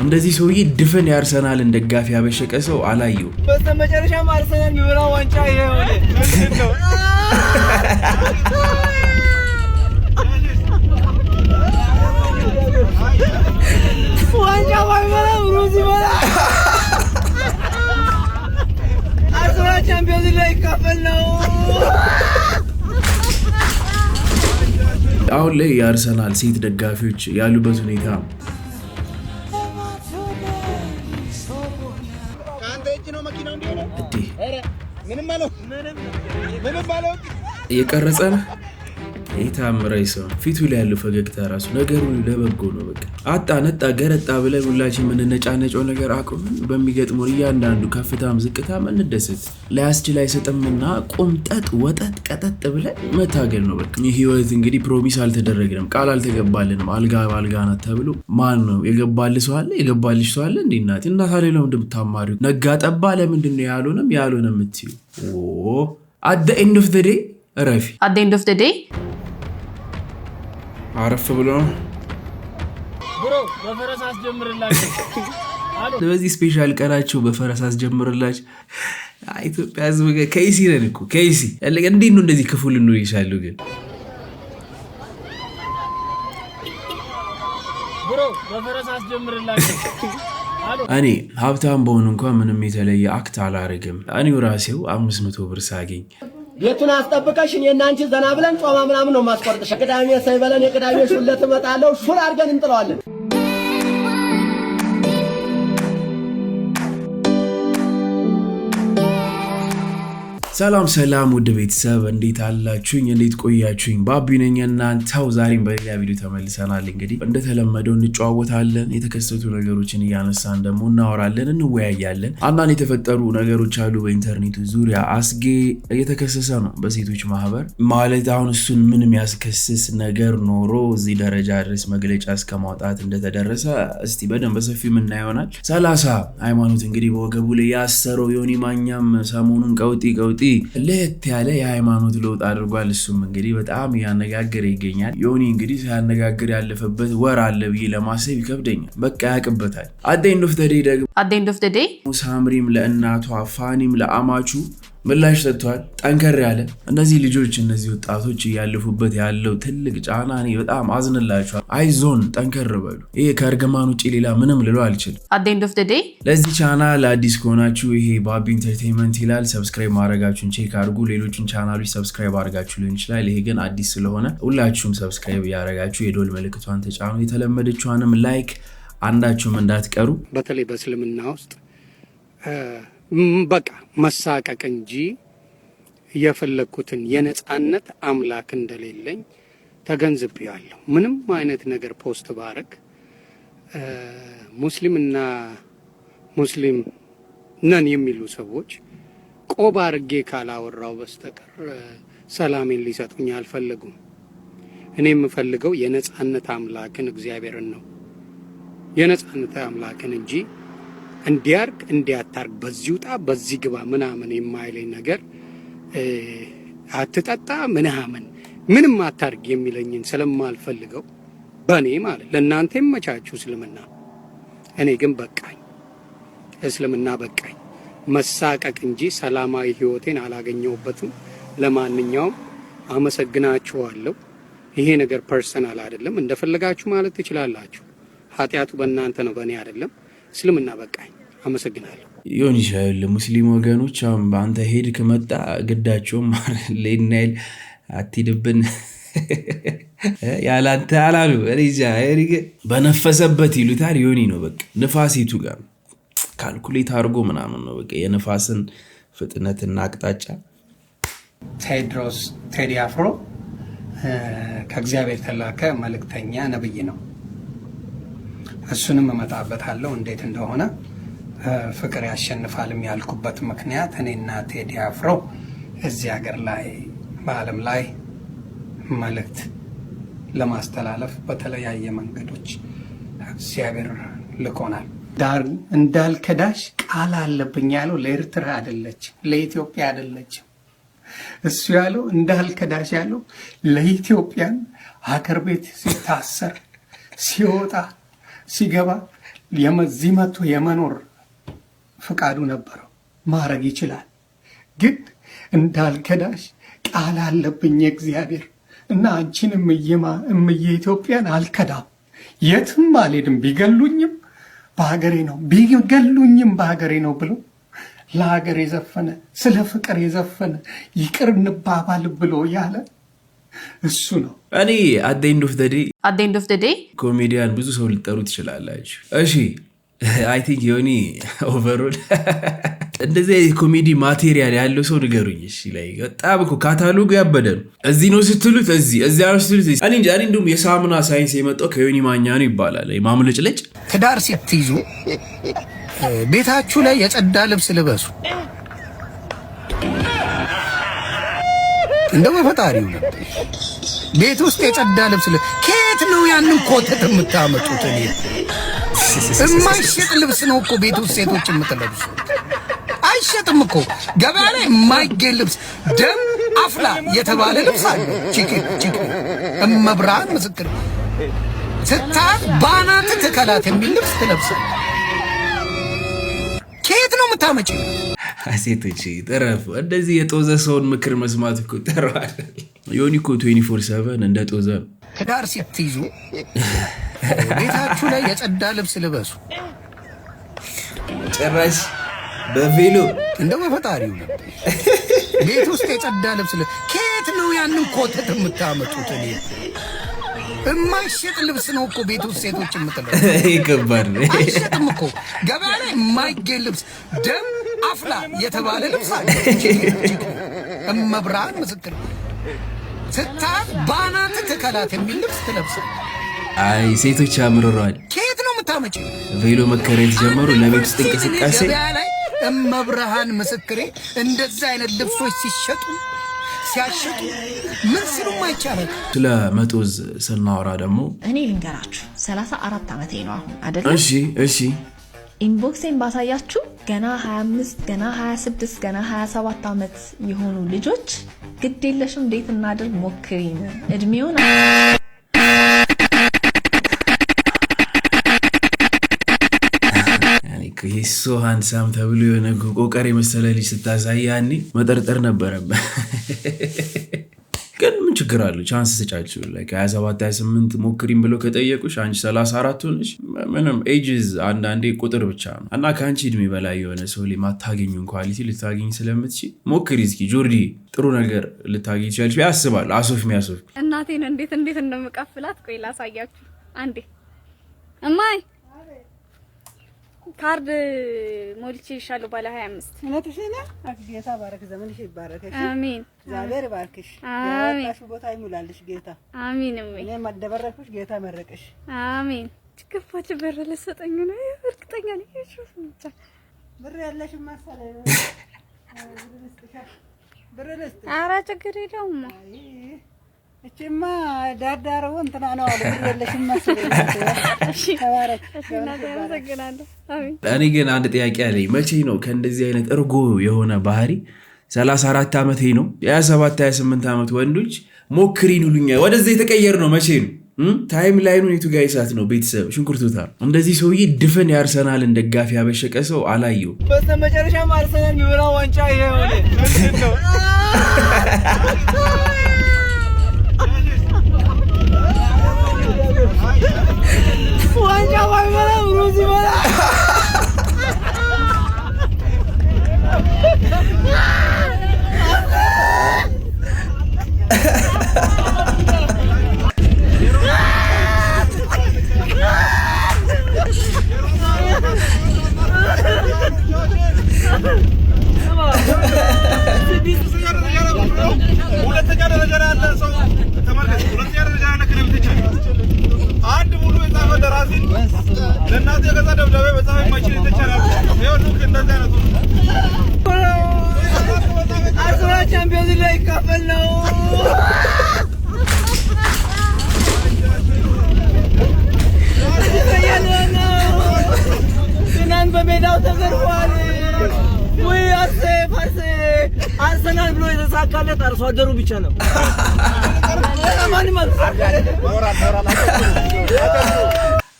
እንደዚህ ሰውዬ ድፍን የአርሰናልን ደጋፊ ያበሸቀ ሰው አላየው። በስተመጨረሻም አርሰናል የሚበላው ዋንጫ ይሄ ሆነ። ምንድን ነው? ዋንጫ ባይበላም ሩዝ ይበላል። አርሰናል ቻምፒዮንስ ላይ ይካፈል ነው። አሁን ላይ የአርሰናል ሴት ደጋፊዎች ያሉበት ሁኔታ እንዴ እየቀረጸ ነው። ይህ ታምራዊ ሰው ፊቱ ላይ ያለው ፈገግታ ራሱ ነገሩ ለበጎ ነው። በቃ አጣ ነጣ ገረጣ ብለን ሁላችን የምንነጫነጨው ነገር አቁምን በሚገጥመን እያንዳንዱ ከፍታም ዝቅታም እንደሰት። ላያስችል አይሰጥምና ቆምጠጥ ወጠጥ ቀጠጥ ብለን መታገል ነው። በቃ ይህ ህይወት እንግዲህ promise አልተደረግንም፣ ቃል አልተገባልንም። አልጋ በአልጋ ናት ተብሎ ማን ነው የገባል ሰው አለ የገባልሽ ሰው አለ? እንዴ እናቴ እና ታዲያ ለምንድን ነው የምታማሪው? ነጋ ጠባ ለምንድን ነው ያልሆነም ያልሆነ የምትይው? At the end of the day እረፊ። At the end of the day አረፍ ብሎ ነው። Bro፣ በፈረስ አስጀምርላቸው። በዚህ special ቀናቸው በፈረስ አስጀምርላቸው። ኢትዮጵያ ህዝብ ከይሲ ነን እኮ ከይሲ። እንዴት ነው እንደዚህ ክፉ ልንሆን ይቻሉ ግን? Bro፣ በፈረስ አስጀምርላቸው። እኔ ሀብታም በሆኑ እንኳን ምንም የተለየ act አላረግም። እኔው ራሴው 500 ብር ሳገኝ ቤቱን አስጠብቀሽ እኔና አንቺ ዘና ብለን ጮማ ምናምን ነው የማስቆርጥሽ። ቅዳሜ ሳይበለን የቅዳሜ ሹለት እመጣለሁ። ሹል አድርገን እንጥለዋለን። ሰላም ሰላም፣ ውድ ቤተሰብ እንዴት አላችሁኝ? እንዴት ቆያችሁኝ? ባቢ ነኝ እናንተው። ዛሬም በሌላ ቪዲዮ ተመልሰናል። እንግዲህ እንደተለመደው እንጨዋወታለን። የተከሰቱ ነገሮችን እያነሳን ደግሞ እናወራለን፣ እንወያያለን። አንዳንድ የተፈጠሩ ነገሮች አሉ በኢንተርኔቱ ዙሪያ። አስጌ እየተከሰሰ ነው በሴቶች ማህበር። ማለት አሁን እሱን ምን የሚያስከስስ ነገር ኖሮ እዚህ ደረጃ ድረስ መግለጫ እስከ ማውጣት እንደተደረሰ እስቲ በደንብ በሰፊው የምናየው ይሆናል። 30 ሃይማኖት እንግዲህ በወገቡ ላይ ያሰረው ዮኒ ማኛም ሰሞኑን ቀውጢ ቀውጢ ለየት ያለ የሃይማኖት ለውጥ አድርጓል። እሱም እንግዲህ በጣም እያነጋገረ ይገኛል። ዮኒ እንግዲህ ሳያነጋግር ያለፈበት ወር አለ ብዬ ለማሰብ ይከብደኛል። በቃ ያውቅበታል። At the end of the day ደግሞ At the end of the day ሳምሪም ለእናቷ ፋኒም ለአማቹ ምላሽ ሰጥቷል። ጠንከር ያለ። እነዚህ ልጆች፣ እነዚህ ወጣቶች እያለፉበት ያለው ትልቅ ጫና እኔ በጣም አዝንላቸዋል። አይዞን፣ ጠንከር በሉ። ይሄ ከእርግማን ውጭ ሌላ ምንም ልለው አልችልም። At the end of the day ለዚህ ቻናል አዲስ ከሆናችሁ ይሄ ባቢ Entertainment ይላል። Subscribe ማድረጋችሁን check አድርጉ። ሌሎችን ቻናሎች subscribe አድርጋችሁ ሊሆን ይችላል። ይሄ ግን አዲስ ስለሆነ ሁላችሁም subscribe እያደረጋችሁ የደወል ምልክቷን ተጫኑ። የተለመደችዋንም like አንዳችሁም እንዳትቀሩ። በተለይ በእስልምና ውስጥ በቃ መሳቀቅ እንጂ የፈለግኩትን የነጻነት አምላክ እንደሌለኝ ተገንዝቤያለሁ። ምንም አይነት ነገር post ባረግ ሙስሊምና ሙስሊም ነን የሚሉ ሰዎች ቆብ አርጌ ካላወራው በስተቀር ሰላሜን ሊሰጡኝ አልፈለጉም። እኔ የምፈልገው የነጻነት አምላክን እግዚአብሔርን ነው። የነጻነት አምላክን እንጂ እንዲያርግ እንዲያታርግ፣ በዚህ ውጣ በዚህ ግባ ምናምን የማይለኝ ነገር፣ አትጠጣ ምናምን ምንም አታርግ የሚለኝን ስለማልፈልገው በእኔ ማለት ለእናንተ ይመቻችሁ እስልምና፣ እኔ ግን በቃኝ፣ እስልምና በቃኝ። መሳቀቅ እንጂ ሰላማዊ ህይወቴን አላገኘሁበትም። ለማንኛውም አመሰግናችኋለሁ። ይሄ ነገር personal አይደለም፣ እንደፈለጋችሁ ማለት ትችላላችሁ። ኃጢአቱ በእናንተ ነው፣ በእኔ አይደለም። እስልምና በቃኝ። አመሰግናለሁ። ሊሆን ይችላል። ሙስሊም ወገኖች አሁን በአንተ ሄድ ከመጣ ግዳቸውም ሌናይል አትሂድብን ያላንተ አላሉ በነፈሰበት ይሉታል። ዮኒ ነው በቃ ንፋሲቱ ጋር calculate አድርጎ ምናምን ነው በቃ የንፋስን ፍጥነትና አቅጣጫ። ቴድሮስ ቴዲ አፍሮ ከእግዚአብሔር የተላከ መልእክተኛ ነብይ ነው። እሱንም እመጣበታለሁ እንዴት እንደሆነ። ፍቅር ያሸንፋልም ያልኩበት ምክንያት እኔና ቴዲ አፍሮ እዚህ ሀገር ላይ በዓለም ላይ መልእክት ለማስተላለፍ በተለያየ መንገዶች እግዚአብሔር ልኮናል። እንዳልከዳሽ ቃል አለብኝ ያለው ለኤርትራ አይደለችም፣ ለኢትዮጵያ አይደለችም። እሱ ያለው እንዳልከዳሽ ያለው ለኢትዮጵያን ሀገር ቤት ሲታሰር ሲወጣ ሲገባ እዚህ መጥቶ የመኖር ፍቃዱ ነበረው፣ ማድረግ ይችላል። ግን እንዳልከዳሽ ቃል አለብኝ እግዚአብሔር እና አንቺንም እምዬ ኢትዮጵያን አልከዳም፣ የትም አልሄድም፣ ቢገሉኝም በሀገሬ ነው፣ ቢገሉኝም በሀገሬ ነው ብሎ ለሀገር የዘፈነ፣ ስለ ፍቅር የዘፈነ፣ ይቅር እንባባል ብሎ ያለ እሱ ነው። እኔ at the end of the day At the end of the day ኮሜዲያን ብዙ ሰው ልጠሩ ትችላላችሁ። እሺ፣ I think ዮኒ overall እንደዚህ አይነት comedy material ያለው ሰው ንገሩኝ። እሺ፣ like በጣም እኮ ካታሎጉ ያበደ ነው። እዚህ ነው ስትሉት እዚህ፣ እዚያ ነው ስትሉት እዚህ። እኔ እንጃ፣ እኔ እንዲሁም የሳሙና ሳይንስ የመጣው ከዮኒ ማኛ ነው ይባላል። ማምለጭለጭ። ትዳር ስትይዙ ቤታችሁ ላይ የጸዳ ልብስ ልበሱ። እንደው በፈጣሪው ነው። ቤት ውስጥ የጸዳ ልብስ ከየት ነው ያንን ኮተት የምታመጡት? እኔ የማይሸጥ ልብስ ነው እኮ ቤት ውስጥ ሴቶች የምትለብሱት። አይሸጥም እኮ ገበያ ላይ የማይገኝ ልብስ፣ ደም አፍላ የተባለ ልብስ አለ። ቺክ ቺክ እመብርሃን ምስክር ስታት ባናት ትከላት የሚል ልብስ ትለብሳለህ። ከየት ነው የምታመጪው? ሴቶች ተረፉ። እንደዚህ የጦዘ ሰውን ምክር መስማት እኮ ጠረዋል። ዮኒ እኮ 24/7 እንደ ጦዘ ነው። ትዳር ስትይዙ ቤታችሁ ላይ የጸዳ ልብስ ልበሱ። ጭራሽ በቬሎ። እንደው በፈጣሪው ነው። ቤት ውስጥ የጸዳ ልብስ ከየት ነው ያንን ኮተት የምታመጡት? እኔ የማይሸጥ ልብስ ነው እኮ ቤት ውስጥ ሴቶች የምትለብሱት። ይሄ ከባድ ነው። አይሸጥም እኮ ገበያ ላይ የማይገኝ ልብስ፣ ደም አፍላ የተባለ ልብስ አለ። እመብርሃን ምስክር ስታት ባናት ትከላት የሚል ልብስ ትለብሳለህ። አይ ሴቶች አምርረዋል። ከየት ነው የምታመጪው? ቬሎ መከራየት ጀመሩ። ለቤት ውስጥ እንቅስቃሴ ገበያ ላይ እመብርሃን ምስክሬ እንደዛ አይነት ልብሶች ሲሸጡ ሲያሸጡ ምን ሲሉም አይቻልም። ስለ መጦዝ ስናወራ ደግሞ እኔ ልንገራችሁ፣ 34 ዓመቴ ነው አሁን አይደለ? እሺ። Inbox ኤን ባሳያችሁ ገና 25፣ ገና 26፣ ገና 27 ዓመት የሆኑ ልጆች ግድ የለሽም እንዴት እናድርግ ሞክሪን እድሜውን ያኔ እኮ ይሄ so handsome ተብሎ የሆነ ቆቀር የመሰለ ልጅ ስታሳይ ያኔ መጠርጠር ነበረብህ። ግን ምን ችግር አለው? Chance ስጫችሁ። Like 27 28 ሞክሪም ብለው ከጠየቁሽ አንቺ 34 ሆነሽ ምንም age is አንዳንዴ ቁጥር ብቻ ነው እና ከአንቺ እድሜ በላይ የሆነ ሰው ላይ ማታገኙን quality ልታገኝ ስለምትችል ሞክሪ እስኪ ጆርዲ፣ ጥሩ ነገር ልታገኝ ትችላለች ብዬ አስባለሁ። አሶፍ ሚያሶፍ እናቴን እንዴት እንዴት እንደምቀፍላት ቆይ ላሳያችሁ አንዴ። እማይ፣ ካርድ ሞልቼ ይሻለሁ ባለ 25። እውነትሽን ነው። ጌታ ባረክ፣ ዘመንሽ ይባረክ። እሺ? አሜን። እግዚአብሔር ይባርክሽ። አሜን። ያወጣሽው ቦታ ይሙላልሽ ጌታ። አሜን እሜ። እኔም እንደበረኩሽ ጌታ መረቅሽ። አሜን። ገፋች ብር ልሰጠኝ ነው እርግጠኛ ነኝ። ሹፍ ብቻ። ብር ያለሽ መሰለኝ። ብር ልስጥሽ፣ ብር ልስጥሽ። ኧረ ችግር የለውም። አይ፣ እቺማ ዳርዳሩ እንትና ነው አሉ። ብር የለሽም መሰለኝ። ተባረክ። እሺ እናቴ፣ አመሰግናለሁ። አሜን። እኔ ግን አንድ ጥያቄ አለኝ። መቼ ነው ከእንደዚህ አይነት እርጎ የሆነ ባህሪ፣ 34 ዓመቴ ነው፣ የ27 28 ዓመት ወንዶች ሞክሪን ይሉኛል። ወደዛ የተቀየር ነው መቼ ነው? Timeline ኡን የቱ ጋ ይሳት ነው? ቤተሰብ ሽንኩርቱታ እንደዚህ ሰውዬ ድፍን የአርሰናልን ደጋፊ ያበሸቀ ሰው አላየው። በስተመጨረሻም አርሰናል የሚበላው ዋንጫ ይሄ ሆነ። ምንድን ነው? ዋንጫ ባይበላም ሩዝ ይበላል። ሁለተኛ ደረጃ ላይ ያለ ሰው ተመልከት። ሁለተኛ ደረጃ ላይ ያለ ክለብ ትችል አንድ ሙሉ የጻፈ ደራሲ ለእናቱ የገዛ ደብዳቤ መጻፍ የማይችል ይተቻላል። ይኸው ልክ እንደዚህ አይነቱ አርሰናል ቻምፒዮንስ ሊግ ሊካፈል ነው። ነው። ትናንት በሜዳው ተዘርፏል። ውይ አርሴ ፋርሴ፣ አርሰናል ብሎ የተሳካለት አርሶ አደሩ ብቻ ነው። ሌላ ማንም አልተሳካለትም።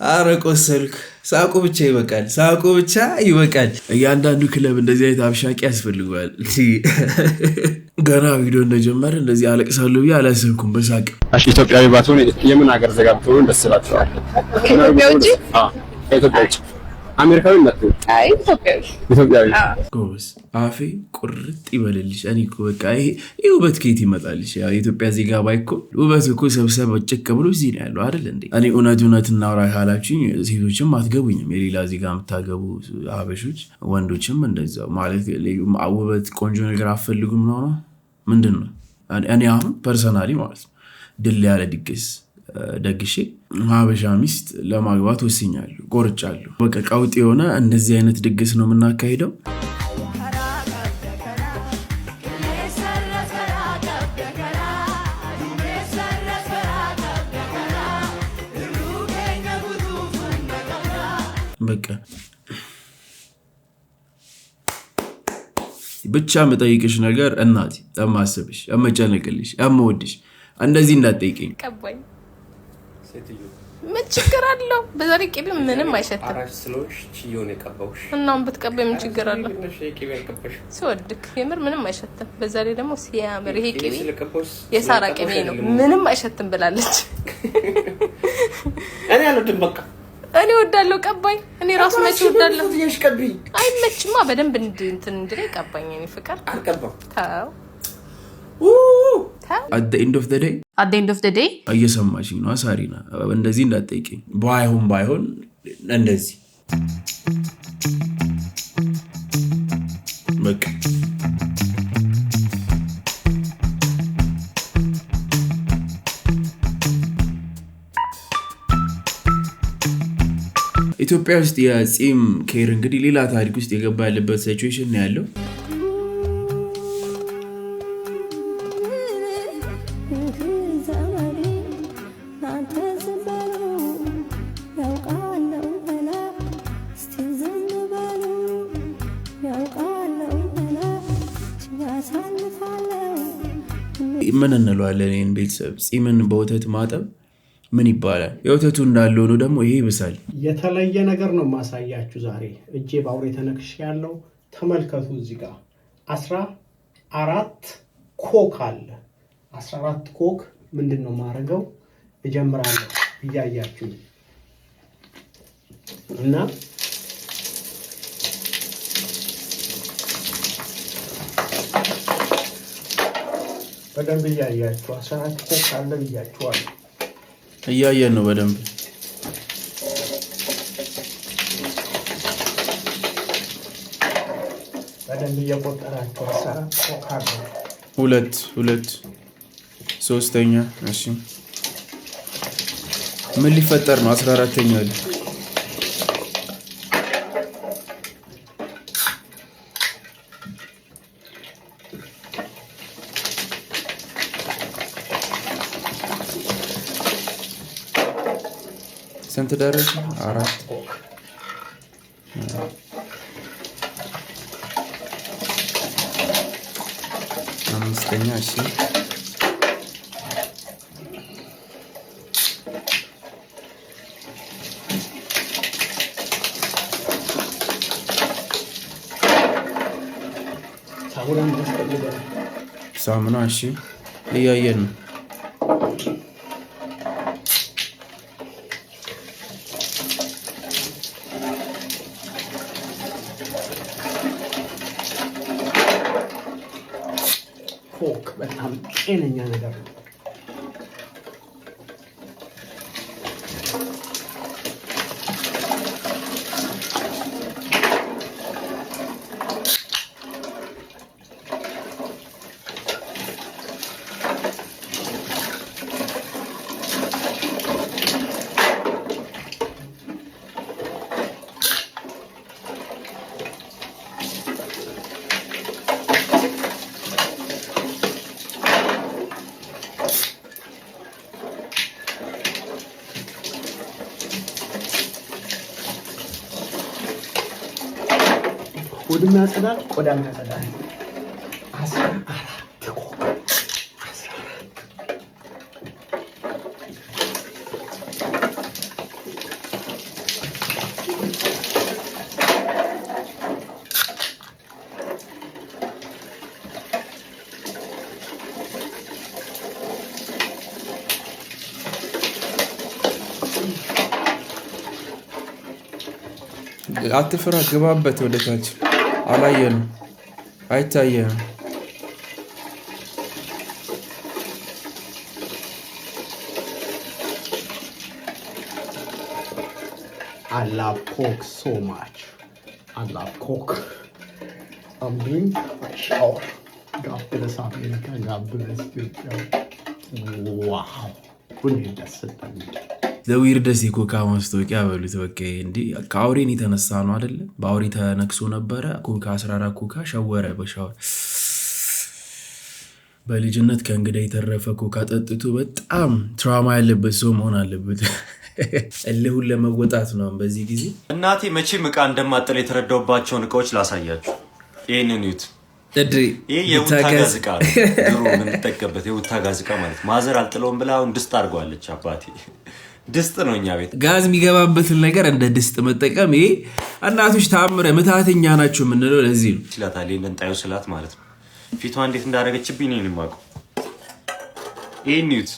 አረ ቆሰልክ። ሳቁ ብቻ ይበቃል። ሳቁ ብቻ ይበቃል። እያንዳንዱ ክለብ እንደዚህ አይነት አብሻቂ ያስፈልገዋል። ገና ቪዲዮ እንደጀመረ እንደዚህ አለቅሳለሁ ብዬ አላሰብኩም በሳቅ። እሺ፣ ኢትዮጵያዊ ባትሆን የምን ሀገር ዜጋ ብትሆን ደስ ይላችኋል? ከኢትዮጵያ ውጪ? አዎ፣ ከኢትዮጵያ ውጪ። አሜሪካዊ እንዳትሆን። አይ፣ ኢትዮጵያዊ። ኢትዮጵያዊ። ጎበዝ፣ አፌ ቁርጥ ይበልልሽ። እኔ እኮ በቃ ይሄ ውበት ከየት ይመጣልሽ? ያው የኢትዮጵያ ዜጋ ባይኮ ውበት እኮ ሰብሰብ ጭቅ ብሎ እዚህ ነው ያለው አይደል እንዴ? እኔ እውነት እውነት እናውራ ካላችሁኝ ሴቶችም አትገቡኝም። የሌላ ዜጋ የምታገቡ ሀበሾች፣ ወንዶችም እንደዛው ማለት ውበት ቆንጆ ነገር አትፈልጉም ነው ምንድን ነው? እኔ አሁን personally ማለት ነው ድል ያለ ድግስ ደግሼ ሀበሻ ሚስት ለማግባት ወስኛለሁ፣ ቆርጫለሁ። በቃ ቀውጥ የሆነ እንደዚህ አይነት ድግስ ነው የምናካሂደው። በቃ ብቻ የምጠይቅሽ ነገር እናቴ፣ እማስብሽ፣ እመጨነቅልሽ፣ እምወድሽ እንደዚህ እንዳትጠይቅኝ። ቀባኝ። ምን ችግር አለው? በዛ ላይ ቅቤ ምንም አይሸትም። አራሽ ስለሆንሽ ችዬው ነው የቀባሁሽ። እና አሁን ብትቀባኝ ምን ችግር አለው? ስወድክ የምር ምንም አይሸትም። በዛ ላይ ደግሞ ሲያምር ይሄ ቅቤ የሳራ ቅቤ ነው፣ ምንም አይሸትም ብላለች። እኔ አልወድም በቃ። እኔ እወዳለሁ፣ ቀባኝ። እኔ ራሱ መቼ እወዳለሁ። አይመችማ። በደንብ እንትን እንድለኝ ቀባኝ። እኔ ፍቅር አልቀባም። ተው። At the end of the day At the end of the day እየሰማችኝ ነው ሳሪና፣ እንደዚህ እንዳትጠይቅኝ። ባይሆን ባይሆን እንደዚህ በቃ። ኢትዮጵያ ውስጥ የፂም care እንግዲህ ሌላ ታሪክ ውስጥ የገባ ያለበት situation ነው ያለው። ምን እንለዋለን? ይህን ቤተሰብ ፂምን በወተት ማጠብ ምን ይባላል? የወተቱ እንዳለ ሆኖ ደግሞ ይሄ ይብሳል። የተለየ ነገር ነው ማሳያችሁ ዛሬ። እጄ በአውሬ ተነክሼ ያለው ተመልከቱ። እዚህ ጋር 14 ኮክ አለ። 14 ኮክ ምንድን ነው የማደርገው? እጀምራለሁ እያያችሁ እና በደንብ እያያችሁ 14 ኮክ አለ ብያችኋለሁ። እያየን ነው በደንብ። በደንብ እየቆጠራችሁ 14 ኮክ አለ። ሁለት፣ ሁለት፣ ሶስተኛ። እሺ፣ ምን ሊፈጠር ነው? 14ኛ አለ። ስንት ደረሰ? አራት። አምስተኛ። እሺ። ሳሙናም ያስፈልገናል። ሳሙና። እሺ፣ እያየን ነው። ኮክ በጣም ጤነኛ ነገር ነው። ሆድም ያጸዳል፣ ቆዳም ያጸዳል። 14 ኮክ፣ 14። አትፍራ፣ ግባበት ወደ ታች። አላየንም፣ አይታየንም። I love Coke so much. I love Coke. I'm doing my shower. God bless America. God bless Ethiopia. Wow. እንዴት ደስ እንደሚል። The weirdest የኮካ ማስታወቂያ በሉት። በቃ እንዲህ ከአውሬን የተነሳ ነው አይደለ? በአውሬ ተነክሶ ነበረ። ኮካ 14 ኮካ ሸወረ በሻወር። በልጅነት ከእንግዳ የተረፈ ኮካ ጠጥቶ በጣም trauma ያለበት ሰው መሆን አለበት። እልሁን ለመወጣት ነው በዚህ ጊዜ። እናቴ መቼም እቃ እንደማጠል የተረዳሁባቸውን እቃዎች ላሳያችሁ። ይህንን እዩት። ይህ የቡታ ጋዝ እቃ ነው። ድሮ የምንጠቀምበት የቡታ ጋዝ እቃ ማለት ማዘር አልጥለውም ብላ አሁን ድስት አድርገዋለች። አባቴ ድስት ነው እኛ ቤት። ጋዝ የሚገባበትን ነገር እንደ ድስት መጠቀም፣ ይሄ እናቶች ታምረ ምትሃተኛ ናቸው የምንለው ለዚህ ነው። ይችላታል። ይህንን ጣዩ ስላት ማለት ነው ፊቷ እንዴት እንዳደረገችብኝ እኔን የማውቀው። ይህን እዩት።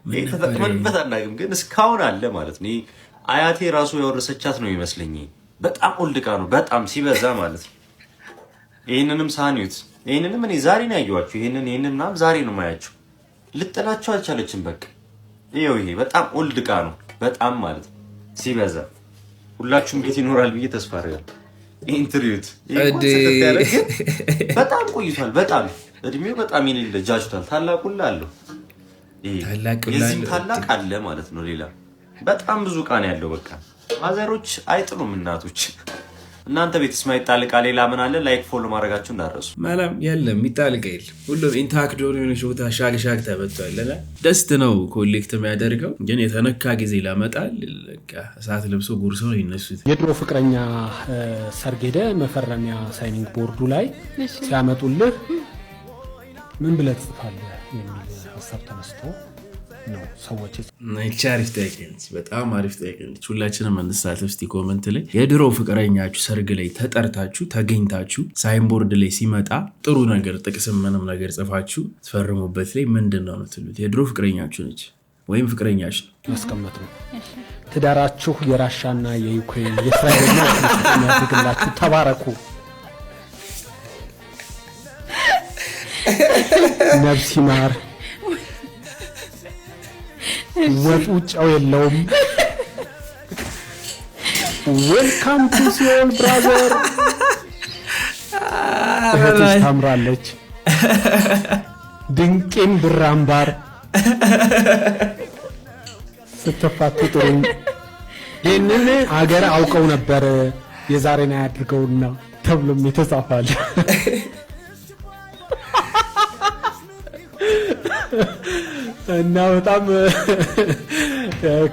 ይህ ተጠቅመንበት አናውቅም፣ ግን እስካሁን አለ ማለት ነው። ይህ አያቴ ራሱ የወረሰቻት ነው ይመስለኝ። በጣም old እቃ ነው፣ በጣም ሲበዛ ማለት ነው። ይህንንም ሳህን እዩት። ይህንንም እኔ ዛሬ ነው ያየኋቸው። ይህንን ምናምን ዛሬ ነው የማያቸው። ልጥላቸው አልቻለችም። በቃ ይኸው ይሄ በጣም old እቃ ነው፣ በጣም ማለት ነው ሲበዛ። ሁላችሁም ቤት ይኖራል ብዬ ተስፋ አደርጋለሁ። ይህን ትሪ እዩት። ይሄ እንኳን ሰተት ያለ ግን በጣም ቆይቷል። በጣም እድሜው በጣም የሌለ ጃጅቷል። ታላቁላ አለው። ይሄ የዚህም ታላቅ አለ ማለት ነው። ሌላ በጣም ብዙ እቃ ነው ያለው። በቃ ማዘሮች አይጥሉም እናቶች። እናንተ ቤትስ ማይጣል እቃ ሌላ ምን አለ? Like follow ማድረጋችሁ እንዳትረሱ። መላም የለም፣ የሚጣል እቃ የለም። ሁሉም intact ሆኖ የሆነች ቦታ ሻግ ሻግ ተበቷል። እና dust ነው collect የሚያደርገው፣ ግን የተነካ ጊዜ ለመጣል በቃ እሳት ለብሶ ጉርሰው ነው ይነሱት። የድሮ ፍቅረኛ ሰርግ ሄደ መፈረሚያ signing board ኡ ላይ ሲያመጡልህ ምን ብለህ ትጽፋለህ የሚል ሀሳብ ተነስቶ ነው ሰዎች ይቺ አሪፍ ጥያቄ ነች። በጣም አሪፍ ጥያቄ ነች። ሁላችንም እንሳተፍ እስቲ comment ላይ። የድሮ ፍቅረኛችሁ ሰርግ ላይ ተጠርታችሁ ተገኝታችሁ signboard ላይ ሲመጣ ጥሩ ነገር ጥቅስም ምንም ነገር ጽፋችሁ ትፈርሙበት ላይ ምንድን ነው የምትሉት? የድሮ ፍቅረኛችሁ ነች ወይም ፍቅረኛች ነው። ማስቀመጥ ነው። ትዳራችሁ የራሻና የዩክሬን የእስራኤልና የፍልስጤም ያድርግላችሁ፣ ተባረኩ። ነፍስ ይማር። ወጡ ጨው የለውም። Welcome to ሲኦል brother። እህትሽ ታምራለች። ድንቄም ብር አምባር። ስትፋቱ ጥሩኝ። ይህንን አገር አውቀው ነበር የዛሬን አያድርገውና ተብሎም የተጻፋል። እና በጣም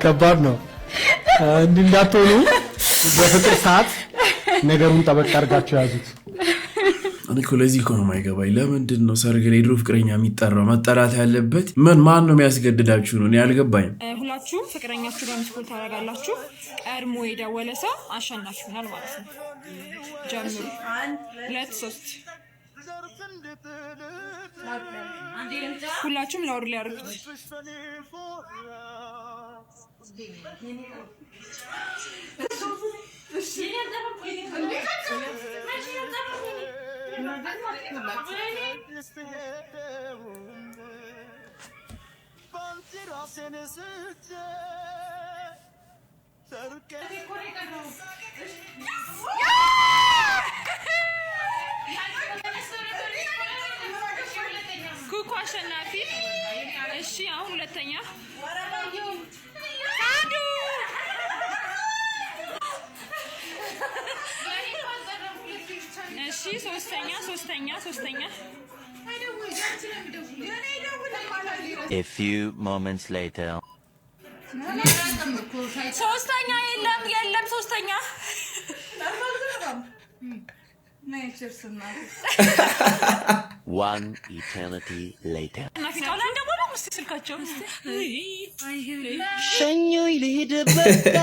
ከባድ ነው። እንዲህ እንዳትሆኑ በፍቅር ሰዓት ነገሩን ጠበቅ አድርጋችሁ ያዙት። እኔ እኮ ለዚህ እኮ ነው የማይገባኝ። ለምንድን ነው ሰርግ ላይ የድሮ ፍቅረኛ የሚጠራው? መጠራት ያለበት ምን ማን ነው የሚያስገድዳችሁ ነው? እኔ አልገባኝም። ሁላችሁም ፍቅረኛችሁ ጋር missed call ታደርጋላችሁ። ቀድሞ የደወለ ሰው አሸናፊ ይሆናል ማለት ነው። ጀምሩ። ሁለት ሶስት። ሁላችሁም loud ላይ አድርጉት። ኩኩ አሸናፊ። እሺ አሁን ሁለተኛ አንዱ። እሺ ሶስተኛ ሶስተኛ ሶስተኛ። A few moments later. ሶስተኛ የለም የለም ሶስተኛ። One eternity later. እስካሁን አልደወሉም። እስኪ ስልካቸው ሸኞኝ ልሂድ በቃ።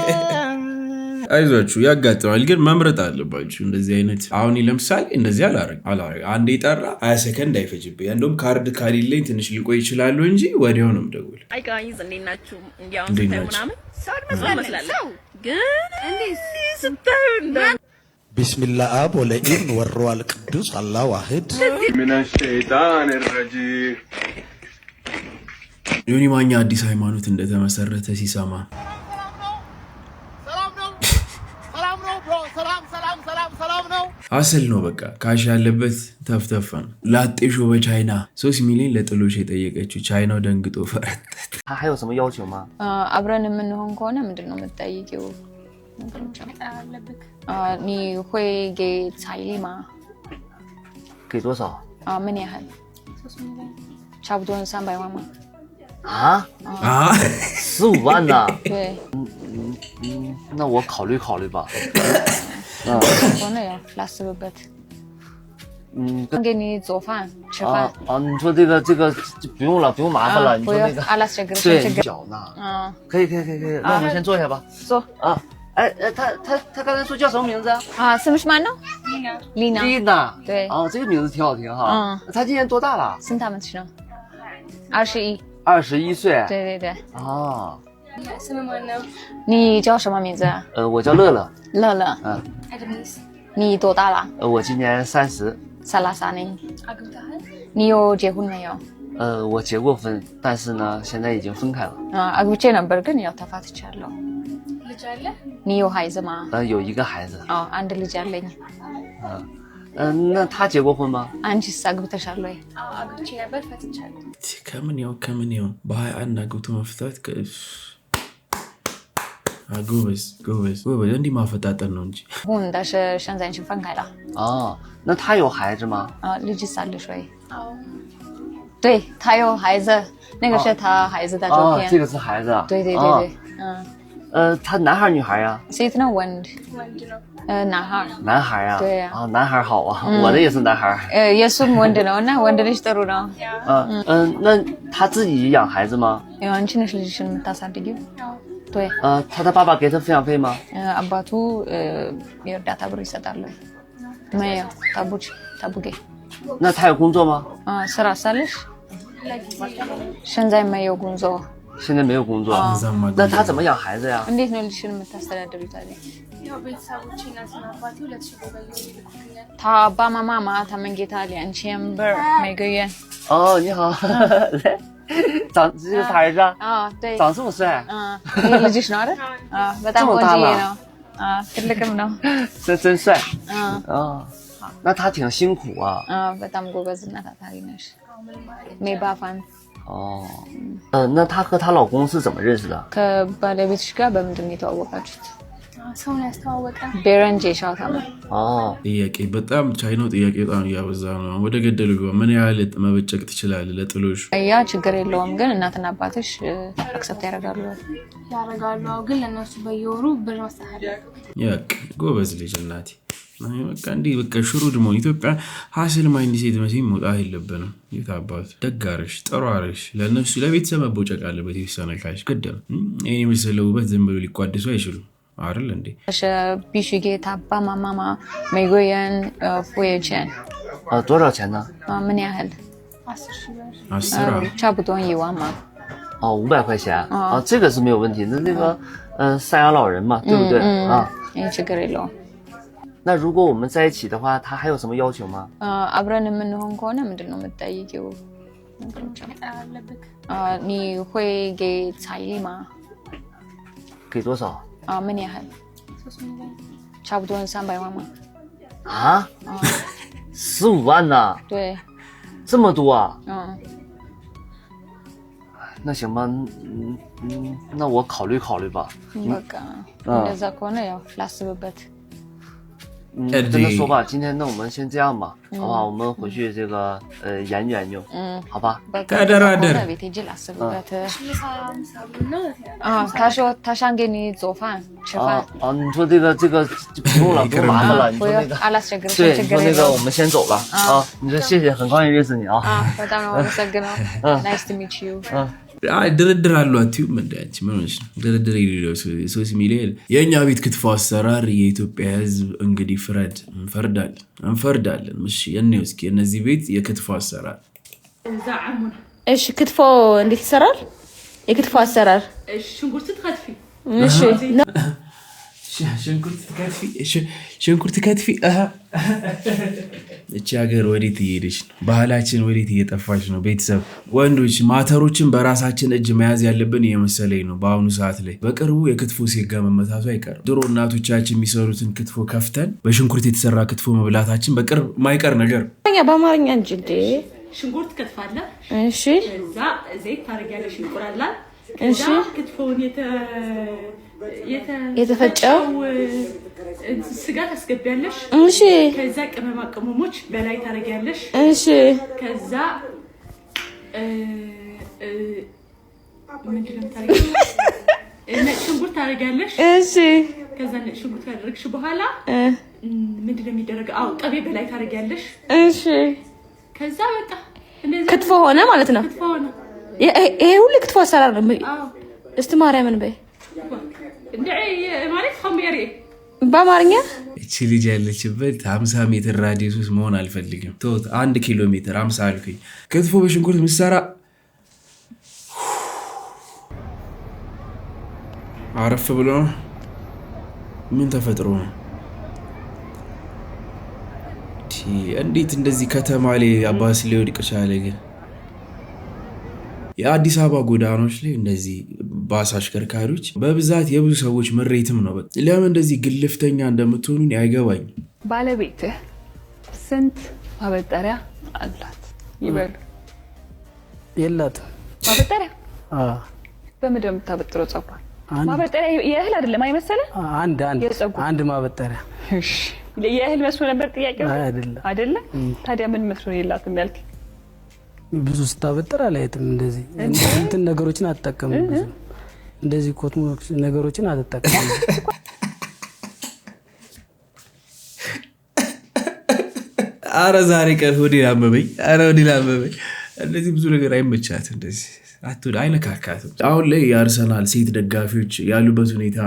አይዟችሁ ያጋጥማል፣ ግን መምረጥ አለባችሁ። እንደዚህ አይነት አሁን ለምሳሌ እንደዚህ አላረግ አላረግ አንዴ ጠራ 20 ሰከንድ አይፈጅብኝ። እንደውም ካርድ ካሌለኝ ትንሽ ሊቆይ ይችላሉ እንጂ ወዲያው ነው የምደውል። Hi guys፣ እንዴት ናችሁ? እንዲያው እንዴት ስታዩ ናችሁ? ምናምን ሰው እንመስላለን። ሰው ግን ስታዩ እንደ ቢስሚላህ አብ ወለኢብን ወሩሃል ቅዱስ አላህ ዋህድ። من الشيطان الرجيم። ዮኒ ማኛ አዲስ ሃይማኖት እንደተመሰረተ ሲሰማ። ሰላም ነው bro፣ ሰላም ሰላም ሰላም ሰላም ነው። አስል ነው በቃ፣ cash ያለበት ተፍተፍ ነው። ላጤ ሾ በቻይና 3 ሚሊዮን ለጥሎሽ የጠየቀችው ቻይናው ደንግጦ ፈረጠት። 他还有什么要求吗？ አብረን የምንሆን ከሆነ ምንድን ነው የምትጠይቂው ነገሮች? 你会给彩礼吗？给多少？ ምን ያህል? 差不多300万吗？啊？15万呢？对。嗯嗯，那我考虑考虑吧。 ከሆነ ያው ላስብበት። 跟给你做饭吃饭。啊啊，你说这个就不用了，不用麻烦了。你不用说那个 አላስቸግርሽም። 对 ችግር 脚呢？嗯。可以可以可以可以，那我们先坐下吧。坐。啊，哎哎，他刚才说叫什么名字啊？啊，ስምሽ ማን ነው? ሊና። 丽娜。对。哦，这个名字挺好听哈。嗯。他今年多大了？ ስንት ዓመትሽ ነው? 21。 21岁。对对对。啊。你叫什么名字？我叫乐乐。乐乐。嗯。你多大了？我今年30。 ሰላሳ ነኝ። 你有结婚没有？我结过婚，但是呢，现在已经分开了。 አግብቼ ነበር ግን ያው ተፋትቻለሁ። 你有孩子吗？有一个孩子。 አዎ፣ አንድ ልጅ አለኝ። 嗯嗯，那他结过婚吗？ አንቺስ አግብተሻል ወይ? ከምን ያው ከምን ያው በ21 አግብቶ መፍታት ጎበዝ ጎበዝ ጎበዝ። እንዲህ ማፈጣጠን ነው እንጂ። 婚，但是现在已经分开了。哦，那他有孩子吗？啊，ልጅስ አለሽ ወይ？对，他有孩子，那个是他孩子的照片。哦，这个是孩子啊。对对对对，嗯。他男孩儿女孩呀？ ሴት ነው ወንድ? 男孩。男孩呀？对呀。啊，男孩好啊，我的也是男孩。 የእሱም ወንድ ነው እና ወንድ ልጅ ጥሩ ነው። 嗯嗯，那他自己养孩子吗？ ያው አንቺ ነሽ ልጅሽን የምታሳድጊው?对。他的爸爸给他抚养费吗？ አባቱ የእርዳታ ብር ይሰጣል ወይ? 没有，他不给。那他有工作吗？ ስራ ሳለሽ? 现在没有工作。现在没有工作。那他怎么养孩子呀？ እንዴት ነው ልጅሽን የምታስተዳድሪው ታዲያ? ያው ቤተሰቦቼ እናትና አባቴ 2,000 ብር በየወሩ ይልኩልኛል። 他爸爸妈妈他们给他2000ብር每个月。哦，你好，来，长这是他儿子啊？啊，对。长这么帅。嗯，ይሄ ልጅሽ ነው አይደል? አዎ፣ በጣም这么大 ቆንጆዬ 了 ነው። አዎ፣ ትልቅም ነው። 真真帅。嗯。啊，那他挺辛苦啊。 አዎ፣ በጣም ጎበዝ እና ታታሪ ነሽ። 没办法。 哦，嗯，那她和她老公是怎么认识的？ ከባለቤትሽ ጋር በምንድን ነው የተዋወቃችሁት? ሰው ነው ያስተዋወቀን። 别人介绍他们。哦， ጥያቄ በጣም ቻይናው ጥያቄ በጣም እያበዛ ነው። ወደ ገደሉ ግባ። ምን ያህል መበጨቅ ትችላለህ ለጥሎሽ? ያ ችግር የለውም ግን እናትና አባትሽ accept ያደርጋሉ? ያደርጋሉ። አዎ፣ ግን ለእነሱ በየወሩ ብር መስጠት አለብን። ያቅ ጎበዝ ልጅ እናቴ። በቃ እንዲህ በቃ shrewd መሆን ኢትዮጵያ hustle mindset መቼም መውጣት የለብንም። የት አባቱ ደግ አደረግሽ፣ ጥሩ አደረግሽ። ለእነሱ ለቤተሰብ መቦጨቅ አለበት የተወሰነ cash ግድ ነው። ይህን የመሰለ ውበት ዝም ብሎ ሊቋደሱ አይችሉም አይደል እንዴ? 是必须给他爸爸妈妈每个月付钱。啊，多少钱呢？啊，ምን ያህል? 10,000 ብር። 10 差不多1万嘛。哦，500块钱啊，这个是没有问题。那个，赡养老人嘛，对不对啊？ ይህ ችግር የለውም። 那如果我们在一起的话，他还有什么要求吗？ አብረን የምንሆን ከሆነ ምንድን ነው የምትጠይቂው ነገሮች? አለብክ። 你会给彩礼吗？给多少？啊，ምን ያህል? 3 ሚሊዮን። 差不多300万吗？啊？15万呢？对。这么多啊？嗯。那行吧，嗯嗯，那我考虑考虑吧。 በቃ እንደዛ ከሆነ ያው ላስብበት። 嗯，跟他说吧，今天那我们先这样吧，好不好？我们回去这个研究研究，好吧？ በቃ እንደዛ ከሆነ ቤት ሄጄ ላስብበት።啊，他说他想给你做饭吃饭。啊啊，你说这个就不用了，不用麻烦了。你说那个， አላስቸግርሽም። 对，你 ችግር 说那个 የለውም። 我们先走了啊。你说谢谢，很高兴认识你啊。 啊，በጣም ነው የማመሰግነው። Nice to meet you. አይ ድርድር አለው አትዩም እንደ አንቺ ምን ሆነሽ ነው? ድርድር የሌለው 3 ሚሊዮን። የእኛ ቤት ክትፎ አሰራር የኢትዮጵያ ሕዝብ እንግዲህ ፍረድ። እንፈርዳለን እንፈርዳለን። እሺ እንየው እስኪ እነዚህ ቤት የክትፎ አሰራር። እሺ ክትፎ እንዴት ይሰራል? የክትፎ አሰራር። ሽንኩርት ትከትፊ። እሺ። ሽንኩርት ከትፊ፣ ሽንኩርት ከትፊ። እቺ ሀገር ወዴት እየሄደች ነው? ባህላችን ወዴት እየጠፋች ነው? ቤተሰብ ወንዶች matter ኦችን በራሳችን እጅ መያዝ ያለብን እየመሰለኝ ነው በአሁኑ ሰዓት ላይ። በቅርቡ የክትፎ ሴጋ መመታቱ አይቀርም። ድሮ እናቶቻችን የሚሰሩትን ክትፎ ከፍተን በሽንኩርት የተሰራ ክትፎ መብላታችን በቅርብ ማይቀር ነገር። በአማርኛ እንጂ እንዴ። ሽንኩርት ከትፋለህ። እሺ። ከዛ ዘይት ታደርጊያለሽ፣ ይቆላላል። ከዛ ክትፎውን የተፈጨው ስጋ ታስገቢያለሽ። እሺ። ከዛ ቅመማ ቅመሞች በላይ ታደርጊያለሽ። እሺ። ከዛ ምንድን ነው የምታደርጊው? ነጭ ሽንኩርት ታደርጊያለሽ። እሺ። ከዛ ነጭ ሽንኩርት ካደረግሽ በኋላ ምንድን ነው የሚደረገው? አዎ፣ ቅቤ በላይ ታደርጊያለሽ። እሺ። ከዛ በቃ እንደዚህ ክትፎ ሆነ ማለት ነው። ክትፎ ሆነ። ይሄ ሁሉ ክትፎ አሰራር ነው። እስቲ ማርያምን በይ። እንደ ማለት ኸምየሪ በአማርኛ። እቺ ልጅ ያለችበት 50 ሜትር radius ውስጥ መሆን አልፈልግም። ተውት፣ 1 ኪሎ ሜትር፣ 50 አልኩኝ። ክትፎ በሽንኩርት ምሰራ አረፍ ብሎ ነው። ምን ተፈጥሮ ነው? እንዴት እንደዚህ ከተማ ላይ አባስ ሊወድቅ ቻለ? ግን የአዲስ አበባ ጎዳናዎች ላይ እንደዚህ ባስ አሽከርካሪዎች በብዛት የብዙ ሰዎች ምሬትም ነው። በቃ ለምን እንደዚህ ግልፍተኛ እንደምትሆኑ አይገባኝም። ባለቤትህ ስንት ማበጠሪያ አላት ይበሉ? የላትም። ማበጠሪያ በምንድን ነው የምታበጥረው ፀጉሯን? ማበጠሪያ የእህል አይደለም አይመሰለህ? አንድ አንድ የፀጉር። አንድ ማበጠሪያ። እሺ፣ የእህል መስሎ ነበር ጥያቄው። አይ፣ አይደለም። አይደለ? ታዲያ ምን መስሎ ነው የላትም ያልክ? ብዙ ስታበጥር አላየትም። እንደዚህ እንትን ነገሮችን አትጠቀምም። ብዙ እንደዚህ ኮትሞ ነገሮችን አትጠቀምም። አረ ዛሬ ቀን ሆዴን አመመኝ። አረ ሆዴን አመመኝ። እንደዚህ ብዙ ነገር አይመቻትም። እንደዚህ አትወድ፣ አይነካካትም። አሁን ላይ የአርሰናል ሴት ደጋፊዎች ያሉበት ሁኔታ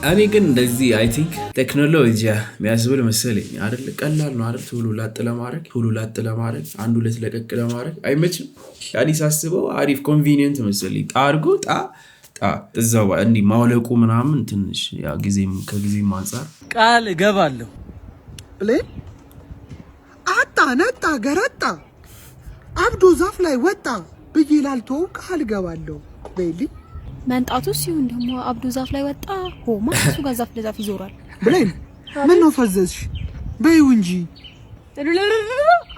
እኔ ግን እንደዚህ I think ቴክኖሎጂ የሚያስብል መሰለኝ አይደል? ቀላል ነው አይደል? ቶሎ ላጥ ለማድረግ፣ ቶሎ ላጥ ለማድረግ፣ አንድ ሁለት ለቀቅ ለማድረግ አይመችም? ያኔ ሳስበው አሪፍ convenient መሰለኝ። ጣ አድርጎ ጣ ጣ እዛው እንዲህ ማውለቁ ምናምን ትንሽ ያ ጊዜም ከጊዜም አንጻር ቃል እገባለሁ። ብሌን አጣ ነጣ ገረጣ አብዶ ዛፍ ላይ ወጣ ብዬ ላልተወው ቃል እገባለሁ በይልኝ። መንጣቱ ሲሆን ደግሞ አብዶ ዛፍ ላይ ወጣ። ሆማ እሱ ጋር ዛፍ ለዛፍ ይዞራል። ብሌን ምን ነው ፈዘዝሽ? በይው እንጂ።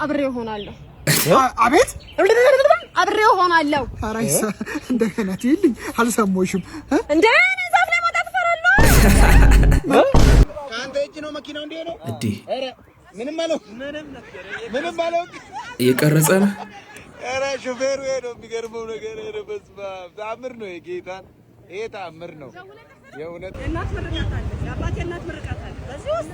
አብሬው ሆናለሁ። አቤት? አብሬው ሆናለሁ። ኧረ እንደገና ትይልኝ፣ አልሰማሁሽም። እንደ እኔ ዛፍ ላይ መውጣት እፈራለሁ። ከአንተ እጅ ነው መኪናው እንዲህ ነው። እንዴ! ኧረ ምንም አለው፣ ምንም አለው። እየቀረጸ ነው። ኧረ ሹፌሩ ይሄ ነው የሚገርመው ነገር። ኧረ በስመ አብ፣ ተአምር ነው የጌታን፣ ይሄ ተአምር ነው የእውነት። የእናት ምርቃት አለ። የአባቴ እናት ምርቃት አለ። በዚህ ውስጥ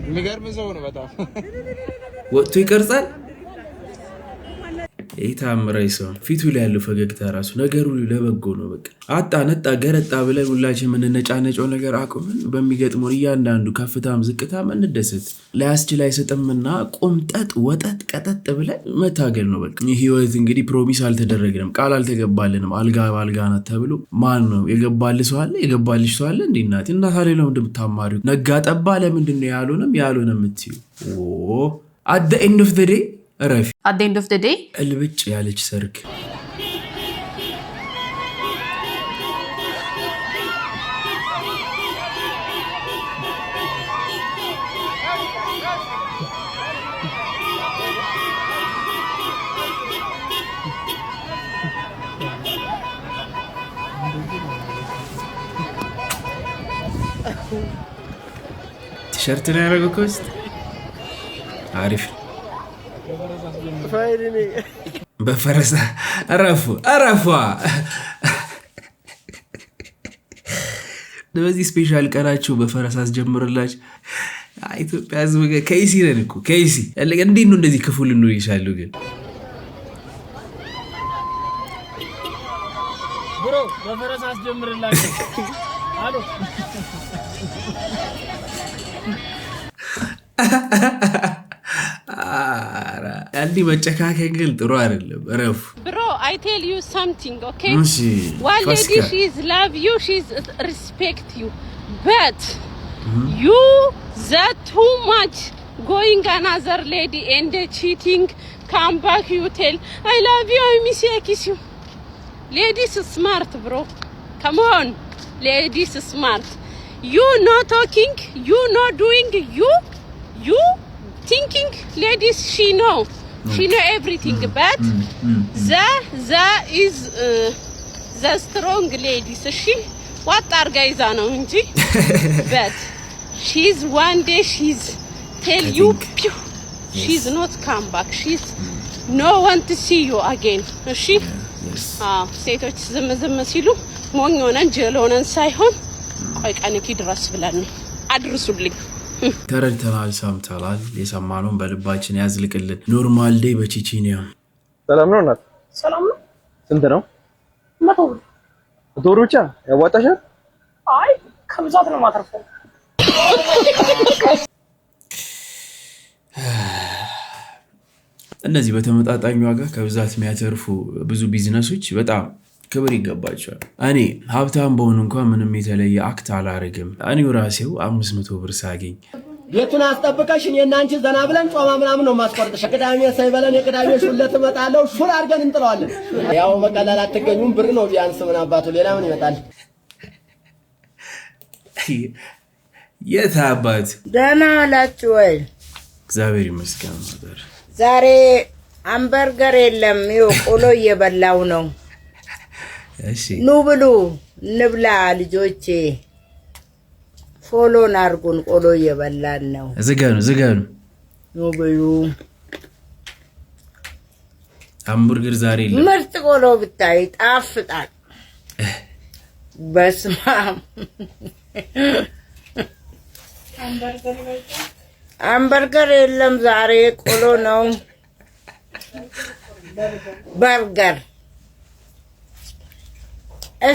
የሚገርም ሰው ነው በጣም። ወጥቶ ይቀርጻል። ይህ ታምራዊ ሰው ፊቱ ላይ ያለው ፈገግታ ራሱ ነገሩ ለበጎ ነው። በቃ አጣ ነጣ ገረጣ ብለን ሁላችን የምንነጫነጨው ነገር አቁምን በሚገጥመው እያንዳንዱ ከፍታም ዝቅታም እንደሰት። ላያስችል አይሰጥምና ቆምጠጥ ወጠጥ ቀጠጥ ብለን መታገል ነው። በቃ ይህ ህይወት እንግዲህ promise አልተደረግንም፣ ቃል አልተገባልንም። አልጋ በአልጋ ናት ተብሎ ማን ነው የገባል ሰው አለ? የገባልሽ ሰው አለ? እንዴ እናቴ፣ እና ታዲያ ለምንድን ነው የምታማሪው? ነጋ ጠባ ለምንድን ነው ያልሆነም ያልሆነ የምትይው? At the end of the day እረፊ። At the end of the day እልብጭ ያለች ሰርግ። ቲሸርት ነው ያደረገው ከውስጥ፣ አሪፍ ነው። በፈረስ እረፉ እረፏ። በዚህ special ቀናችሁ በፈረስ አስጀምርላችሁ። ኢትዮጵያ ሕዝብ ከይሲ ነን እኮ ከይሲ። እንዴት ነው እንደዚህ ክፉ ልንሆን ይቻሉ ግን? Bro በፈረስ አስጀምርላቸው አሉ። ኧረ እንዲህ መጨካከን ግን ጥሩ አይደለም። እረፉ። Bro, I tell you something, okay? እሺ። One lady, ፋሲካ። she's love you, she's respect you, but you that too much going another lady and cheating. Come back, you tell I love you, I miss you, I kiss you. Ladies smart, bro. Come on, ladies smart. You no talking, you no doing, you thinking. Ladies, she know everything, but the is the strong ladies. እሺ ዋጥ አርጋ ይዛ ነው እንጂ but she's one day she's tell you pew, she's not come back, she's no want to see you again. እሺ አዎ፣ ሴቶች ዝም ዝም ሲሉ ሞኝ ሆነን ጅል ሆነን ሳይሆን ቆይ ቀንኪ ድረስ ብለን ነው። አድርሱልኝ። ተረድተናል፣ ሰምተናል። የሰማነውን በልባችን ያዝልቅልን። Normal day በቺቺኒያ። ሰላም ነው እናት? ሰላም ነው። ስንት ነው? 100 ብር። 100 ብር ብቻ ያዋጣሻል? አይ፣ ከብዛት ነው የማተርፈው። እነዚህ በተመጣጣኝ ዋጋ ከብዛት የሚያተርፉ ብዙ ቢዝነሶች በጣም ክብር ይገባቸዋል። እኔ ሀብታም በሆኑ እንኳን ምንም የተለየ act አላረግም። እኔው ራሴው 500 ብር ሳገኝ ቤቱን አስጠብቀሽ እኔና አንቺ ዘና ብለን ጮማ ምናምን ነው የማስቆርጥሽ። ቅዳሜ ሳይበለን የቅዳሜ ሹለት እመጣለሁ። ሹል አድርገን እንጥለዋለን። ያው በቀላል አትገኙም። ብር ነው ቢያንስ፣ ምን አባቱ ሌላ ምን ይመጣል? የት አባት። ደህና ዋላችሁ ወይ? እግዚአብሔር ይመስገን mother። ዛሬ አምበርገር የለም፣ ይኸው ቆሎ እየበላው ነው። እሺ። ኑ ብሉ፣ እንብላ ልጆቼ። Follow ን አርጉን፣ ቆሎ እየበላን ነው። ዝጋ ነው፣ ዝጋ ነው። ኑ ብሉ። ሃምቡርገር ዛሬ የለም። ምርጥ ቆሎ ብታይ ጣፍጣል። በስማም፣ አምበርገር የለም ዛሬ፣ ቆሎ ነው። በርገር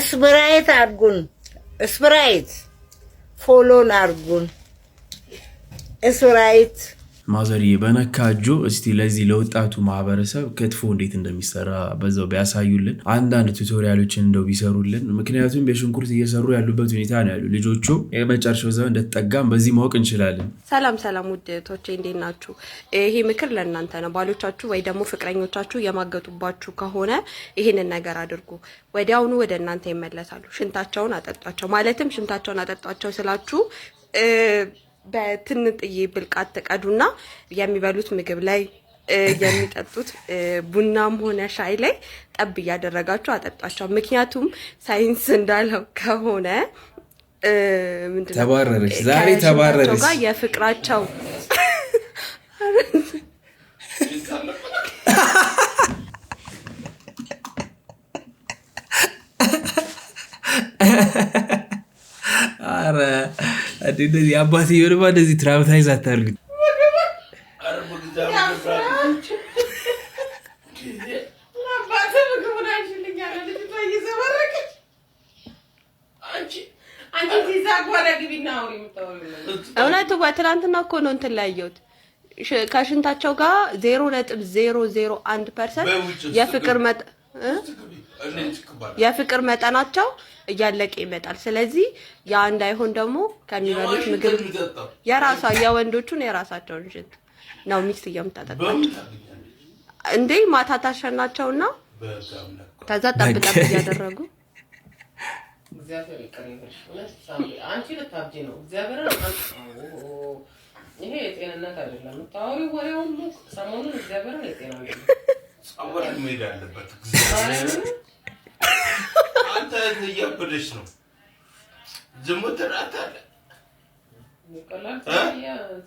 Sprite አርጉን፣ Sprite follow ን አርጉን፣ Sprite። ማዘርዬ፣ በነካ እጆ እስቲ ለዚህ ለወጣቱ ማህበረሰብ ክትፎ እንዴት እንደሚሰራ በዛው ቢያሳዩልን፣ አንዳንድ tutorial ኦችን እንደው ቢሰሩልን። ምክንያቱም በሽንኩርት እየሰሩ ያሉበት ሁኔታ ነው ያሉ ልጆቹ። የመጨረሻው ዘመን እንደተጠጋም በዚህ ማወቅ እንችላለን። ሰላም ሰላም፣ ውድ እህቶቼ እንዴት ናችሁ? ይሄ ምክር ለእናንተ ነው። ባሎቻችሁ ወይ ደግሞ ፍቅረኞቻችሁ የማገጡባችሁ ከሆነ ይሄንን ነገር አድርጉ። ወዲያውኑ ወደ እናንተ ይመለሳሉ። ሽንታቸውን አጠጧቸው። ማለትም ሽንታቸውን አጠጧቸው ስላችሁ በትንጥዬ ብልቃት ትቀዱና የሚበሉት ምግብ ላይ፣ የሚጠጡት ቡናም ሆነ ሻይ ላይ ጠብ እያደረጋችሁ አጠጧቸው። ምክንያቱም ሳይንስ እንዳለው ከሆነ ምንድን ነው? ተባረረች፣ ዛሬ ከሽንታቸው ተባረረች። ጋር የፍቅራቸው ኧረ እንደዚህ አባትየውንማ እንደዚህ traumatize አታርጉት። እውነት ትናንትና እኮ ነው እንትን ላይ ያየሁት፣ ከሽንታቸው ጋር 0.001% የፍቅር መጠናቸው እያለቀ ይመጣል። ስለዚህ ያ እንዳይሆን ደግሞ ከሚበሉት ምግብ የራሷ የወንዶቹን የራሳቸውን ሽንት ነው ሚስት የምታጠጣቸው። እንዴ፣ ማታ ታሸናቸውና ከዛ ጠብ ጠብ እያደረጉ። እግዚአብሔር ይቅር ይበልሽ። እውነት ሳምሪ፣ አንቺ ልታብጂ ነው። እግዚአብሔርን ይሄ የጤንነት አይደለም። የምታወሪው ወሬ ሁሉ ሰሞኑን እግዚአብሔርን የጤና አይደለም። ጸበል መሄድ አለበት። አንተ እያበደች ነው። ዝሙት ትላታለህ። ቀላል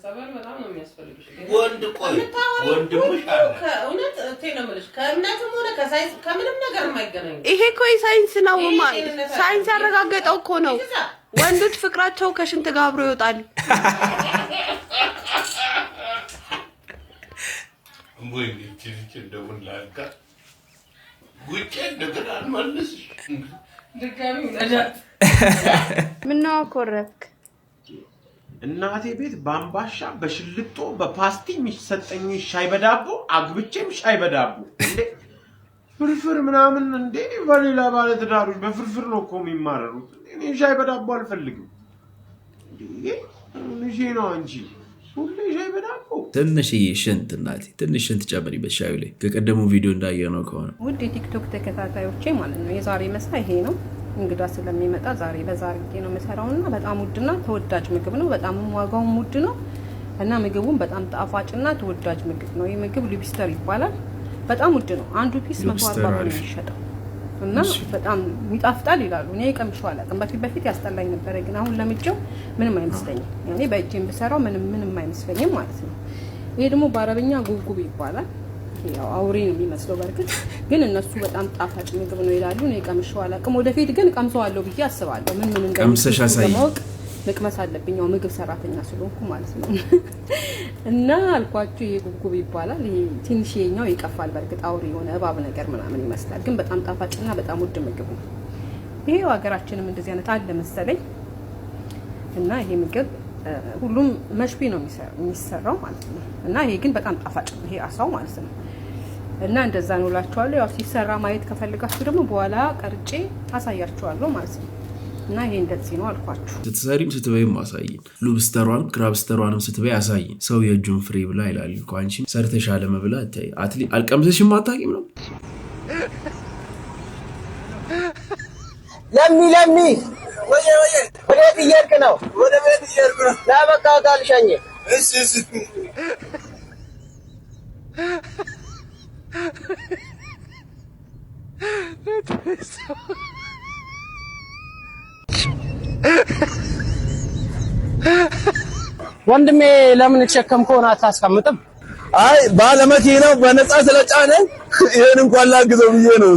ጸበል በጣም ነው የሚያስፈልግሽ። ወንድ ቆይ የምታወሪው ወንድምሽ ሁሉ አለ። ከእውነት እቴ ነው የምልሽ፣ ከእምነትም ሆነ ከሳይንስ ከምንም ነገር የማይገናኝ። ይሄ እኮ የሳይንስ ነው። ይሄ ጤንነት ሳይንስ አይደለም። ያረጋገጠው እኮ ነው። ወንዶች ፍቅራቸው ከሽንት ጋር አብሮ ይወጣል። ወይኔ ይህቺ ልጅ እንደምን ላድርጋ? ጉጬ እንደገና አልመልስሽ። ድጋሚ ውለጃት። ምነው አኮረፍክ? እናቴ ቤት በአምባሻ፣ በሽልጦ፣ በፓስቲ የሚሰጠኝ ሻይ በዳቦ፣ አግብቼም ሻይ በዳቦ። እንዴ ፍርፍር ምናምን እንዴ! በሌላ ባለትዳሮች በፍርፍር ነው እኮ የሚማረሩት። እኔ ሻይ በዳቦ አልፈልግም። እንዴ ምንሼ ነው አንቺ ሁሌ ሻይ በዳቦ? ትንሽዬ ሽንት እናቴ፣ ትንሽ ሽንት ጨምሪበት ሻዩ ላይ፣ ከቀደሙ ቪዲዮ እንዳየነው ከሆነ። ውድ የቲክቶክ ተከታታዮቼ ማለት ነው፣ የዛሬ ምሳ ይሄ ነው። እንግዳ ስለሚመጣ ዛሬ በዛ አድርጌ ነው የምሰራው እና በጣም ውድና ተወዳጅ ምግብ ነው። በጣም ዋጋውም ውድ ነው እና ምግቡም በጣም ጣፋጭና ተወዳጅ ምግብ ነው። ይህ ምግብ lobster ይባላል። በጣም ውድ ነው። አንዱ piece 140 lobster ብር ነው አሪፍ። የሚሸጠው እና በጣም ይጣፍጣል ይላሉ። እኔ ቀምሼው አላውቅም። በፊት በፊት ያስጠላኝ ነበረ፣ ግን አሁን ለምጄው ምንም አይመስለኝም። እኔ በእጄም ብሰራው ምንም ምንም አይመስለኝም ማለት ነው። ይሄ ደግሞ በአረብኛ ጉብጉብ ይባላል። ያው አውሬ ነው የሚመስለው። በእርግጥ ግን እነሱ በጣም ጣፋጭ ምግብ ነው ይላሉ። እኔ ቀምሼው አላውቅም። ወደፊት ግን ቀምሰዋለሁ ብዬ አስባለሁ። ምን ምን ቀምሰሽ አሳይኝ። ለማወቅ መቅመስ አለብኝ። ያው ምግብ ሰራተኛ ስለሆንኩ ማለት ነው። እና አልኳችሁ ይሄ ጉብጉብ ይባላል። ይሄ ትንሽ ይሄኛው ይቀፋል። በእርግጥ አውሬ የሆነ እባብ ነገር ምናምን ይመስላል፣ ግን በጣም ጣፋጭና በጣም ውድ ምግብ ነው። ይሄው ሀገራችንም እንደዚህ አይነት አለ መሰለኝ። እና ይሄ ምግብ ሁሉም مشوي ነው የሚሰራው ማለት ነው። እና ይሄ ግን በጣም ጣፋጭ ነው፣ ይሄ አሳው ማለት ነው። እና እንደዛ ነው እላችኋለሁ። ያው ሲሰራ ማየት ከፈልጋችሁ ደግሞ በኋላ ቀርጬ አሳያችኋለሁ ማለት ነው። እና ይሄ እንደዚህ ነው አልኳችሁ። ስትሰሪም ስትበይም አሳይን። Lobster ሯንም crabster ሯንም ስትበይ አሳይን። ሰው የእጁን ፍሬ ብላ ይላል እኮ። አንቺም ሰርተሽ አለመብላት ተይ። አልቀምሰሽም አታውቂም ነው። ለሚ ለሚ፣ ወዴት እየሄድክ ነው? ወደ ቤት እየሄድኩ ነው። ና በቃ ልሸኝህ። እሺ እሺ። ወንድሜ፣ ለምን የተሸከምከውን አታስቀምጥም? አይ ባለመኪናው በነፃ ስለጫነ ይሄን እንኳን ላግዘው ብዬ ነው።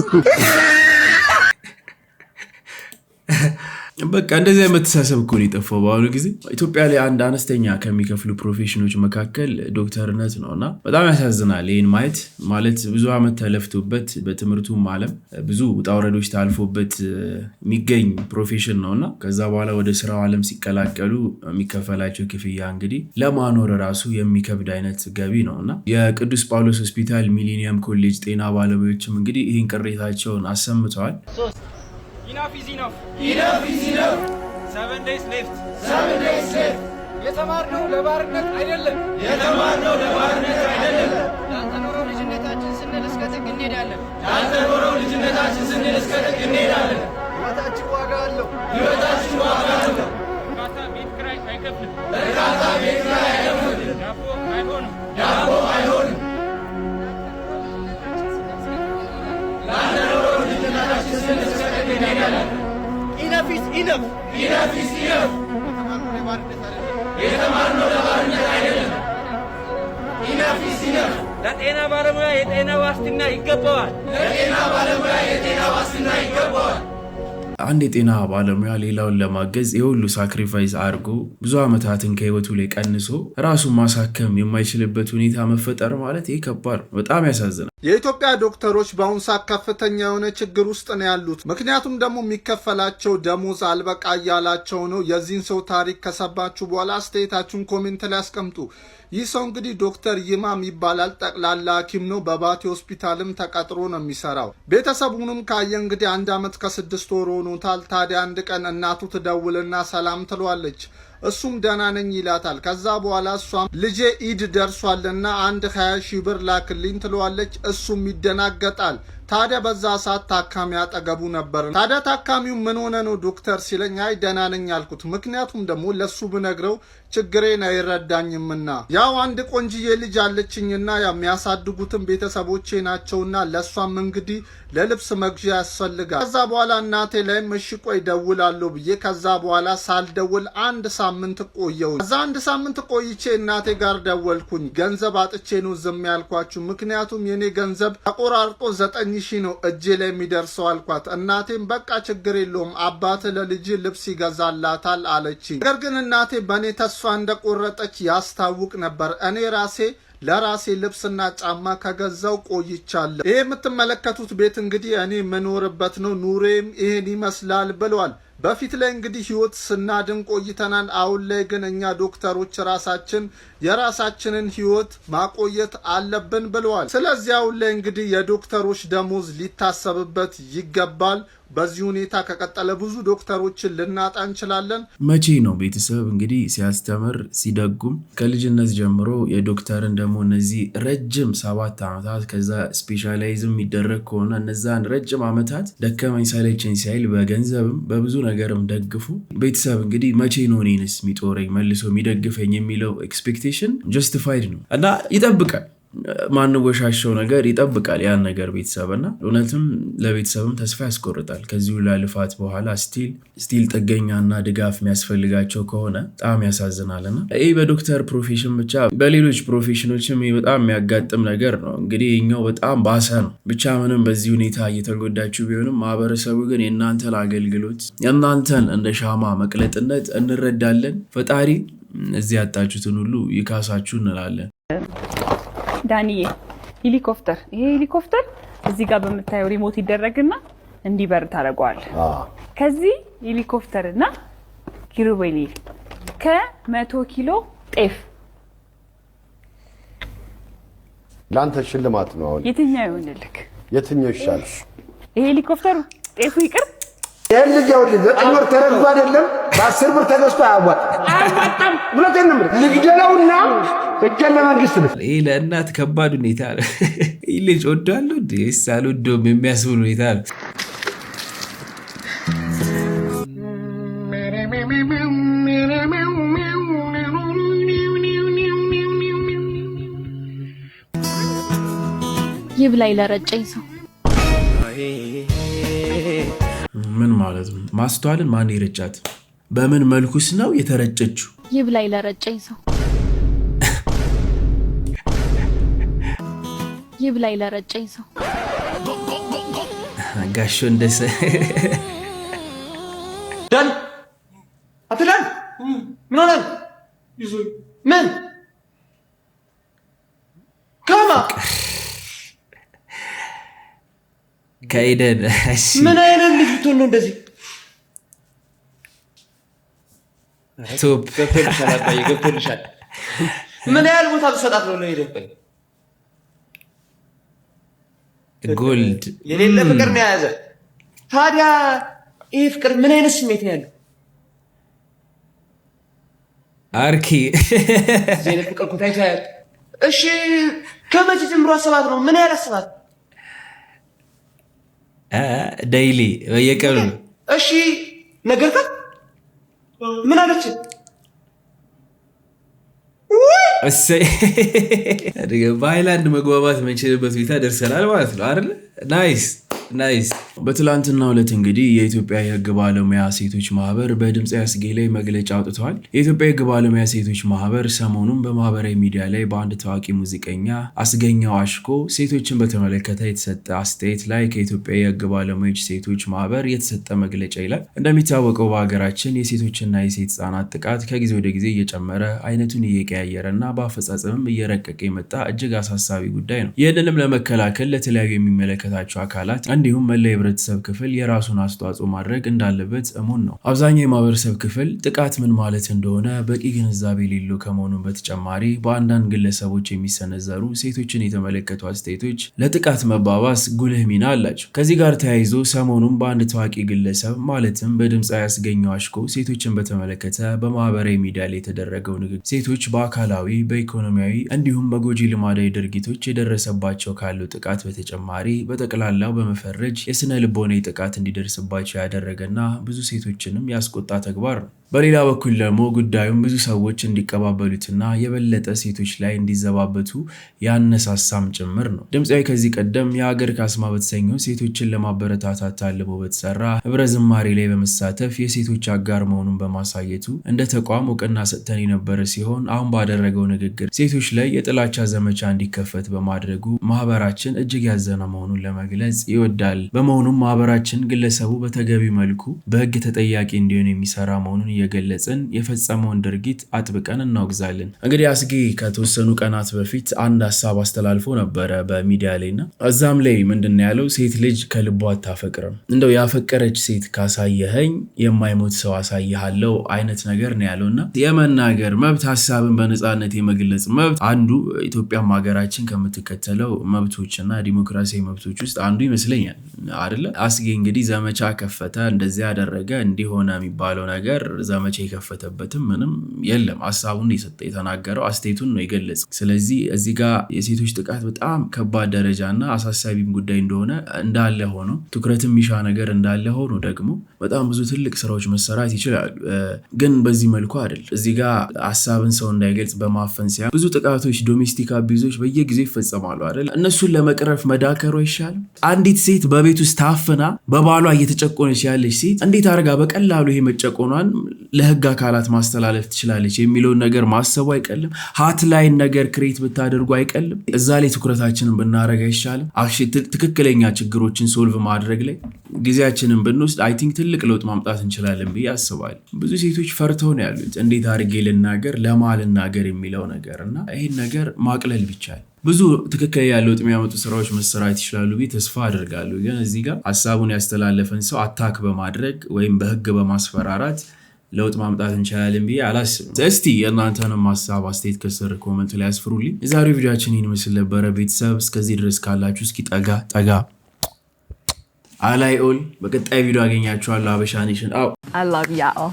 በቃ እንደዚህ አይነት መተሳሰብ እኮ ነው የጠፋው በአሁኑ ጊዜ። ኢትዮጵያ ላይ አንድ አነስተኛ ከሚከፍሉ profession ኖች መካከል ዶክተርነት ነው እና በጣም ያሳዝናል ይህን ማየት። ማለት ብዙ ዓመት ተለፍቶበት፣ በትምህርቱም ዓለም ብዙ ውጣ ውረዶች ታልፎበት የሚገኝ profession ነው እና ከዛ በኋላ ወደ ስራው ዓለም ሲቀላቀሉ የሚከፈላቸው ክፍያ እንግዲህ ለማኖር ራሱ የሚከብድ አይነት ገቢ ነው። እና የቅዱስ ጳውሎስ ሆስፒታል ሚሊኒየም ኮሌጅ ጤና ባለሙያዎችም እንግዲህ ይህን ቅሬታቸውን አሰምተዋል። Enough is enough. Enough is enough. 7 days left. 7 days left. የተማርነው ለባርነት አይደለም። የተማርነው ለባርነት አይደለም። ላልተኖረው ልጅነታችን ስንል እስከ ጥግ እንሄዳለን። ላልተኖረው ልጅነታችን ስንል እስከ ጥግ እንሄዳለን። ሕይወታችን ዋጋ አለው። ሕይወታችን ዋጋ አለው። እርካታ ቤት ኪራይ አይከፍልም። እርካታ ቤት ኪራይ አይከፍልም። ዳቦ አይሆንም። ዳቦ አይሆንም። ላልተኖረው ልጅነታችን ስንል እስከ ጥግ እንሄዳለን። Enough is enough. Enough is enough. የተማርነው ለባርነት አይደለም። Enough is enough. ለጤና ባለሙያ የጤና ዋስትና ይገባዋል። ለጤና ባለሙያ የጤና ዋስትና ይገባዋል። አንድ የጤና ባለሙያ ሌላውን ለማገዝ የሁሉ sacrifice አድርጎ፣ ብዙ ዓመታትን ከህይወቱ ላይ ቀንሶ፣ ራሱን ማሳከም የማይችልበት ሁኔታ መፈጠር ማለት ይህ ከባድ ነው። በጣም ያሳዝናል። የኢትዮጵያ ዶክተሮች በአሁኑ ሰዓት ከፍተኛ የሆነ ችግር ውስጥ ነው ያሉት። ምክንያቱም ደግሞ የሚከፈላቸው ደሞዝ አልበቃ እያላቸው ነው። የዚህን ሰው ታሪክ ከሰማችሁ በኋላ አስተያየታችሁን comment ላይ አስቀምጡ። ይህ ሰው እንግዲህ ዶክተር ይማም ይባላል። ጠቅላላ ሐኪም ነው። በባቴ ሆስፒታልም ተቀጥሮ ነው የሚሰራው። ቤተሰቡንም ካየ እንግዲህ 1 ዓመት ከ6 ወር ሆኖታል። ታዲያ አንድ ቀን እናቱ ትደውልና ሰላም ትለዋለች። እሱም ደህና ነኝ ይላታል። ከዛ በኋላ እሷም ልጄ ኢድ ደርሷልና አንድ 20 ሺህ ብር ላክልኝ ትለዋለች። እሱም ይደናገጣል። ታዲያ በዛ ሰዓት ታካሚ አጠገቡ ነበር። ታዲያ ታካሚው ምን ሆነ ነው ዶክተር ሲለኝ አይ ደህና ነኝ አልኩት። ምክንያቱም ደግሞ ለሱ ብነግረው ችግሬን አይረዳኝምና፣ ያው አንድ ቆንጅዬ ልጅ አለችኝና የሚያሳድጉትን ቤተሰቦቼ ናቸውና ለእሷም እንግዲህ ለልብስ መግዣ ያስፈልጋል። ከዛ በኋላ እናቴ ላይም እሺ ቆይ ደውላለሁ ብዬ ከዛ በኋላ ሳልደውል አንድ ሳምንት ቆየሁ። ከዛ አንድ ሳምንት ቆይቼ እናቴ ጋር ደወልኩኝ። ገንዘብ አጥቼ ነው ዝም ያልኳችሁ፣ ምክንያቱም የኔ ገንዘብ ተቆራርጦ 9,000 ነው እጄ ላይ የሚደርሰው አልኳት። እናቴም በቃ ችግር የለውም፣ አባት ለልጅ ልብስ ይገዛላታል አለችኝ። ነገር ግን እናቴ በእኔ ተስፋ እንደቆረጠች ያስታውቅ ነበር። እኔ ራሴ ለራሴ ልብስና ጫማ ከገዛው ቆይቻለሁ። ይሄ የምትመለከቱት ቤት እንግዲህ እኔ የምኖርበት ነው። ኑሬም ይሄን ይመስላል ብለዋል። በፊት ላይ እንግዲህ ህይወት ስናድን ቆይተናል። አሁን ላይ ግን እኛ ዶክተሮች ራሳችን የራሳችንን ህይወት ማቆየት አለብን ብለዋል። ስለዚህ አሁን ላይ እንግዲህ የዶክተሮች ደሞዝ ሊታሰብበት ይገባል። በዚህ ሁኔታ ከቀጠለ ብዙ ዶክተሮችን ልናጣ እንችላለን። መቼ ነው ቤተሰብ እንግዲህ ሲያስተምር ሲደጉም ከልጅነት ጀምሮ የዶክተርን ደግሞ እነዚህ ረጅም 7 ዓመታት፣ ከዛ specialize የሚደረግ ከሆነ እነዛን ረጅም ዓመታት ደከመኝ ሰለቸኝ ሳይል በገንዘብም በብዙ ነገርም ደግፎ ቤተሰብ እንግዲህ መቼ ነው እኔንስ የሚጦረኝ፣ መልሶ የሚደግፈኝ የሚለው expectation justified ነው እና ይጠብቃል፣ ማንወሻሸው ነገር ይጠብቃል ያን ነገር ቤተሰብ። እና እውነትም ለቤተሰብም ተስፋ ያስቆርጣል። ከዚህ ሁላ ልፋት በኋላ still ጥገኛና ድጋፍ የሚያስፈልጋቸው ከሆነ በጣም ያሳዝናል። እና ይህ በዶክተር profession ብቻ፣ በሌሎች profession ኦችም ይህ በጣም የሚያጋጥም ነገር ነው። እንግዲህ ይኸኛው በጣም ባሰ ነው። ብቻ ምንም በዚህ ሁኔታ እየተጎዳችሁ ቢሆንም ማህበረሰቡ ግን የእናንተን አገልግሎት፣ የእናንተን እንደ ሻማ መቅለጥነት እንረዳለን። ፈጣሪ እዚህ ያጣችሁትን ሁሉ ይካሳችሁ እንላለን። ዳንዬ፣ ሄሊኮፕተር፣ ይሄ ሄሊኮፕተር እዚህ ጋር በምታየው remote ይደረግና እንዲበር ታደርገዋል። ከዚህ ሄሊኮፕተር እና ኪሩቤል ከ100 ኪሎ ጤፍ ለአንተ ሽልማት ነው። አሁን የትኛው ይሆንልክ? የትኛው ይሻላል? ይሄ ሄሊኮፕተሩ፣ ጤፉ ይቅር። ይህን ልጅ ይኸውልህ፣ 9 ወር ተረግዞ አይደለም በ10 ብር ተገዝቶ አያዋጣም። አያዋጣም። እውነቴን ነው የምልህ። ልግደለውና እጄን ለመንግስት ነው። ይህ ለእናት ከባድ ሁኔታ ነው። ይህ ልጅ ወዷለሁ እንዴ ወይስ አልወደውም የሚያስብል ሁኔታ ነው። ይብላኝ ለረጨኝ ሰው። ምን ማለት ነው? ማስተዋልን ማን የረጫት? በምን መልኩስ ነው የተረጨችው? ይብላኝ ለረጨኝ ሰው። ይብላኝ ለረጨኝ ሰው። ጋሾ እንደሰ ዳን፣ አቶ ዳን፣ ምን ሆናል? ምን ከማ ከኤደን እሺ። ምን አይነት ልጅ ብትሆን ነው እንደዚህ? Top። ገብቶልሻል አባዬ፣ ገብቶልሻል። ምን ያህል ቦታ ብትሰጣት ነው ለሄደ? Gold። የሌለ ፍቅር ነው የያዘ። ታዲያ ይህ ፍቅር ምን አይነት ስሜት ነው ያለው? አርኪ። እዚህ አይነት ፍቅር እኮ ታይቶ አያውቅም። እሺ፣ ከመቼ ጀምሮ አሰባት ነው? ምን ያህል አሰባት? Daily፣ በየቀኑ። እሺ፣ ነገርካት? ምን አለች? እሰይ፣ በሃይላንድ መግባባት የምንችልበት ሁኔታ ደርሰናል ማለት ነው አይደለ? Nice, nice። በትላንትናው ዕለት እንግዲህ የኢትዮጵያ የሕግ ባለሙያ ሴቶች ማህበር በድምፃዊ አስጌ ላይ መግለጫ አውጥተዋል። የኢትዮጵያ የሕግ ባለሙያ ሴቶች ማህበር ሰሞኑን በማህበራዊ ሚዲያ ላይ በአንድ ታዋቂ ሙዚቀኛ አስገኘው አሽኮ ሴቶችን በተመለከተ የተሰጠ አስተያየት ላይ ከኢትዮጵያ የሕግ ባለሙያዎች ሴቶች ማህበር የተሰጠ መግለጫ ይላል። እንደሚታወቀው በሀገራችን የሴቶችና የሴት ህጻናት ጥቃት ከጊዜ ወደ ጊዜ እየጨመረ፣ አይነቱን እየቀያየረ እና በአፈጻጸምም እየረቀቀ የመጣ እጅግ አሳሳቢ ጉዳይ ነው። ይህንንም ለመከላከል ለተለያዩ የሚመለከታቸው አካላት እንዲሁም መላ የህብረተሰብ ክፍል የራሱን አስተዋጽኦ ማድረግ እንዳለበት እሙን ነው። አብዛኛው የማህበረሰብ ክፍል ጥቃት ምን ማለት እንደሆነ በቂ ግንዛቤ የሌለው ከመሆኑም በተጨማሪ በአንዳንድ ግለሰቦች የሚሰነዘሩ ሴቶችን የተመለከቱ አስተያየቶች ለጥቃት መባባስ ጉልህ ሚና አላቸው። ከዚህ ጋር ተያይዞ ሰሞኑን በአንድ ታዋቂ ግለሰብ ማለትም በድምፃዊ አስገኘው አሽኮ ሴቶችን በተመለከተ በማህበራዊ ሚዲያ ላይ የተደረገው ንግግር ሴቶች በአካላዊ፣ በኢኮኖሚያዊ እንዲሁም በጎጂ ልማዳዊ ድርጊቶች የደረሰባቸው ካለው ጥቃት በተጨማሪ በጠቅላላው በመፈረጅ የስነ ልቦናዊ ጥቃት እንዲደርስባቸው ያደረገና ብዙ ሴቶችንም ያስቆጣ ተግባር ነው። በሌላ በኩል ደግሞ ጉዳዩን ብዙ ሰዎች እንዲቀባበሉትና የበለጠ ሴቶች ላይ እንዲዘባበቱ ያነሳሳም ጭምር ነው። ድምፃዊ ከዚህ ቀደም የሀገር ካስማ በተሰኘው ሴቶችን ለማበረታታት ታልሞ በተሰራ ህብረ ዝማሬ ላይ በመሳተፍ የሴቶች አጋር መሆኑን በማሳየቱ እንደ ተቋም እውቅና ሰጥተን የነበረ ሲሆን፣ አሁን ባደረገው ንግግር ሴቶች ላይ የጥላቻ ዘመቻ እንዲከፈት በማድረጉ ማህበራችን እጅግ ያዘነ መሆኑን ለመግለጽ ይወዳል። በመሆኑም ማህበራችን ግለሰቡ በተገቢ መልኩ በህግ ተጠያቂ እንዲሆን የሚሰራ መሆኑን እየገለጽን የፈጸመውን ድርጊት አጥብቀን እናወግዛለን። እንግዲህ አስጌ ከተወሰኑ ቀናት በፊት አንድ ሀሳብ አስተላልፎ ነበረ በሚዲያ ላይ እና እዛም ላይ ምንድን ነው ያለው? ሴት ልጅ ከልቧ አታፈቅርም፣ እንደው ያፈቀረች ሴት ካሳየኸኝ የማይሞት ሰው አሳይሃለው አይነት ነገር ነው ያለው። እና የመናገር መብት፣ ሀሳብን በነፃነት የመግለጽ መብት አንዱ ኢትዮጵያም ሀገራችን ከምትከተለው መብቶችና ዲሞክራሲያዊ መብቶች ውስጥ አንዱ ይመስለኛል አይደለ? አስጌ እንግዲህ ዘመቻ ከፈተ፣ እንደዚያ ያደረገ እንዲሆነ የሚባለው ነገር ዘመቻ የከፈተበትም ምንም የለም። ሀሳቡን የሰጠ፣ የተናገረው አስተያየቱን ነው የገለጸው። ስለዚህ እዚህ ጋር የሴቶች ጥቃት በጣም ከባድ ደረጃና አሳሳቢም ጉዳይ እንደሆነ እንዳለ ሆኖ፣ ትኩረት የሚሻ ነገር እንዳለ ሆኖ ደግሞ በጣም ብዙ ትልቅ ስራዎች መሰራት ይችላሉ። ግን በዚህ መልኩ አይደለም። እዚህ ጋር ሀሳብን ሰው እንዳይገልጽ በማፈን ሲያ ብዙ ጥቃቶች፣ domestic abuse ኦች በየጊዜው ይፈጸማሉ አይደል? እነሱን ለመቅረፍ መዳከሩ አይሻልም? አንዲት ሴት በቤት ውስጥ ታፍና በባሏ እየተጨቆነች ያለች ሴት እንዴት አድርጋ በቀላሉ ይሄ መጨቆኗን ለህግ አካላት ማስተላለፍ ትችላለች የሚለውን ነገር ማሰቡ አይቀልም? Hotline ነገር create ብታደርጉ አይቀልም? እዛ ላይ ትኩረታችንን ብናደርግ አይሻልም? ትክክለኛ ችግሮችን solve ማድረግ ላይ ጊዜያችንን ብንወስድ I think ትልቅ ለውጥ ማምጣት እንችላለን ብዬ አስባለሁ። ብዙ ሴቶች ፈርተው ነው ያሉት። እንዴት አድርጌ ልናገር፣ ለማን ልናገር የሚለው ነገር እና ይህን ነገር ማቅለል ቢቻል ብዙ ትክክለኛ ለውጥ የሚያመጡ ስራዎች መሰራት ይችላሉ ብዬ ተስፋ አድርጋለሁ። ግን እዚህ ጋር ሀሳቡን ያስተላለፈን ሰው attack በማድረግ ወይም በህግ በማስፈራራት ለውጥ ማምጣት እንችላለን ብዬ አላስብም። እስቲ የእናንተንም ሀሳብ አስተያየት ከስር comment ላይ ያስፍሩልኝ። የዛሬው ቪዲዮአችን ይህን ይመስል ነበረ። ቤተሰብ እስከዚህ ድረስ ካላችሁ እስኪ ጠጋ ጠጋ አላይ ኦል። በቀጣይ ቪዲዮ አገኛችኋለሁ። አበሻ ኔሽን አው። I love y'all.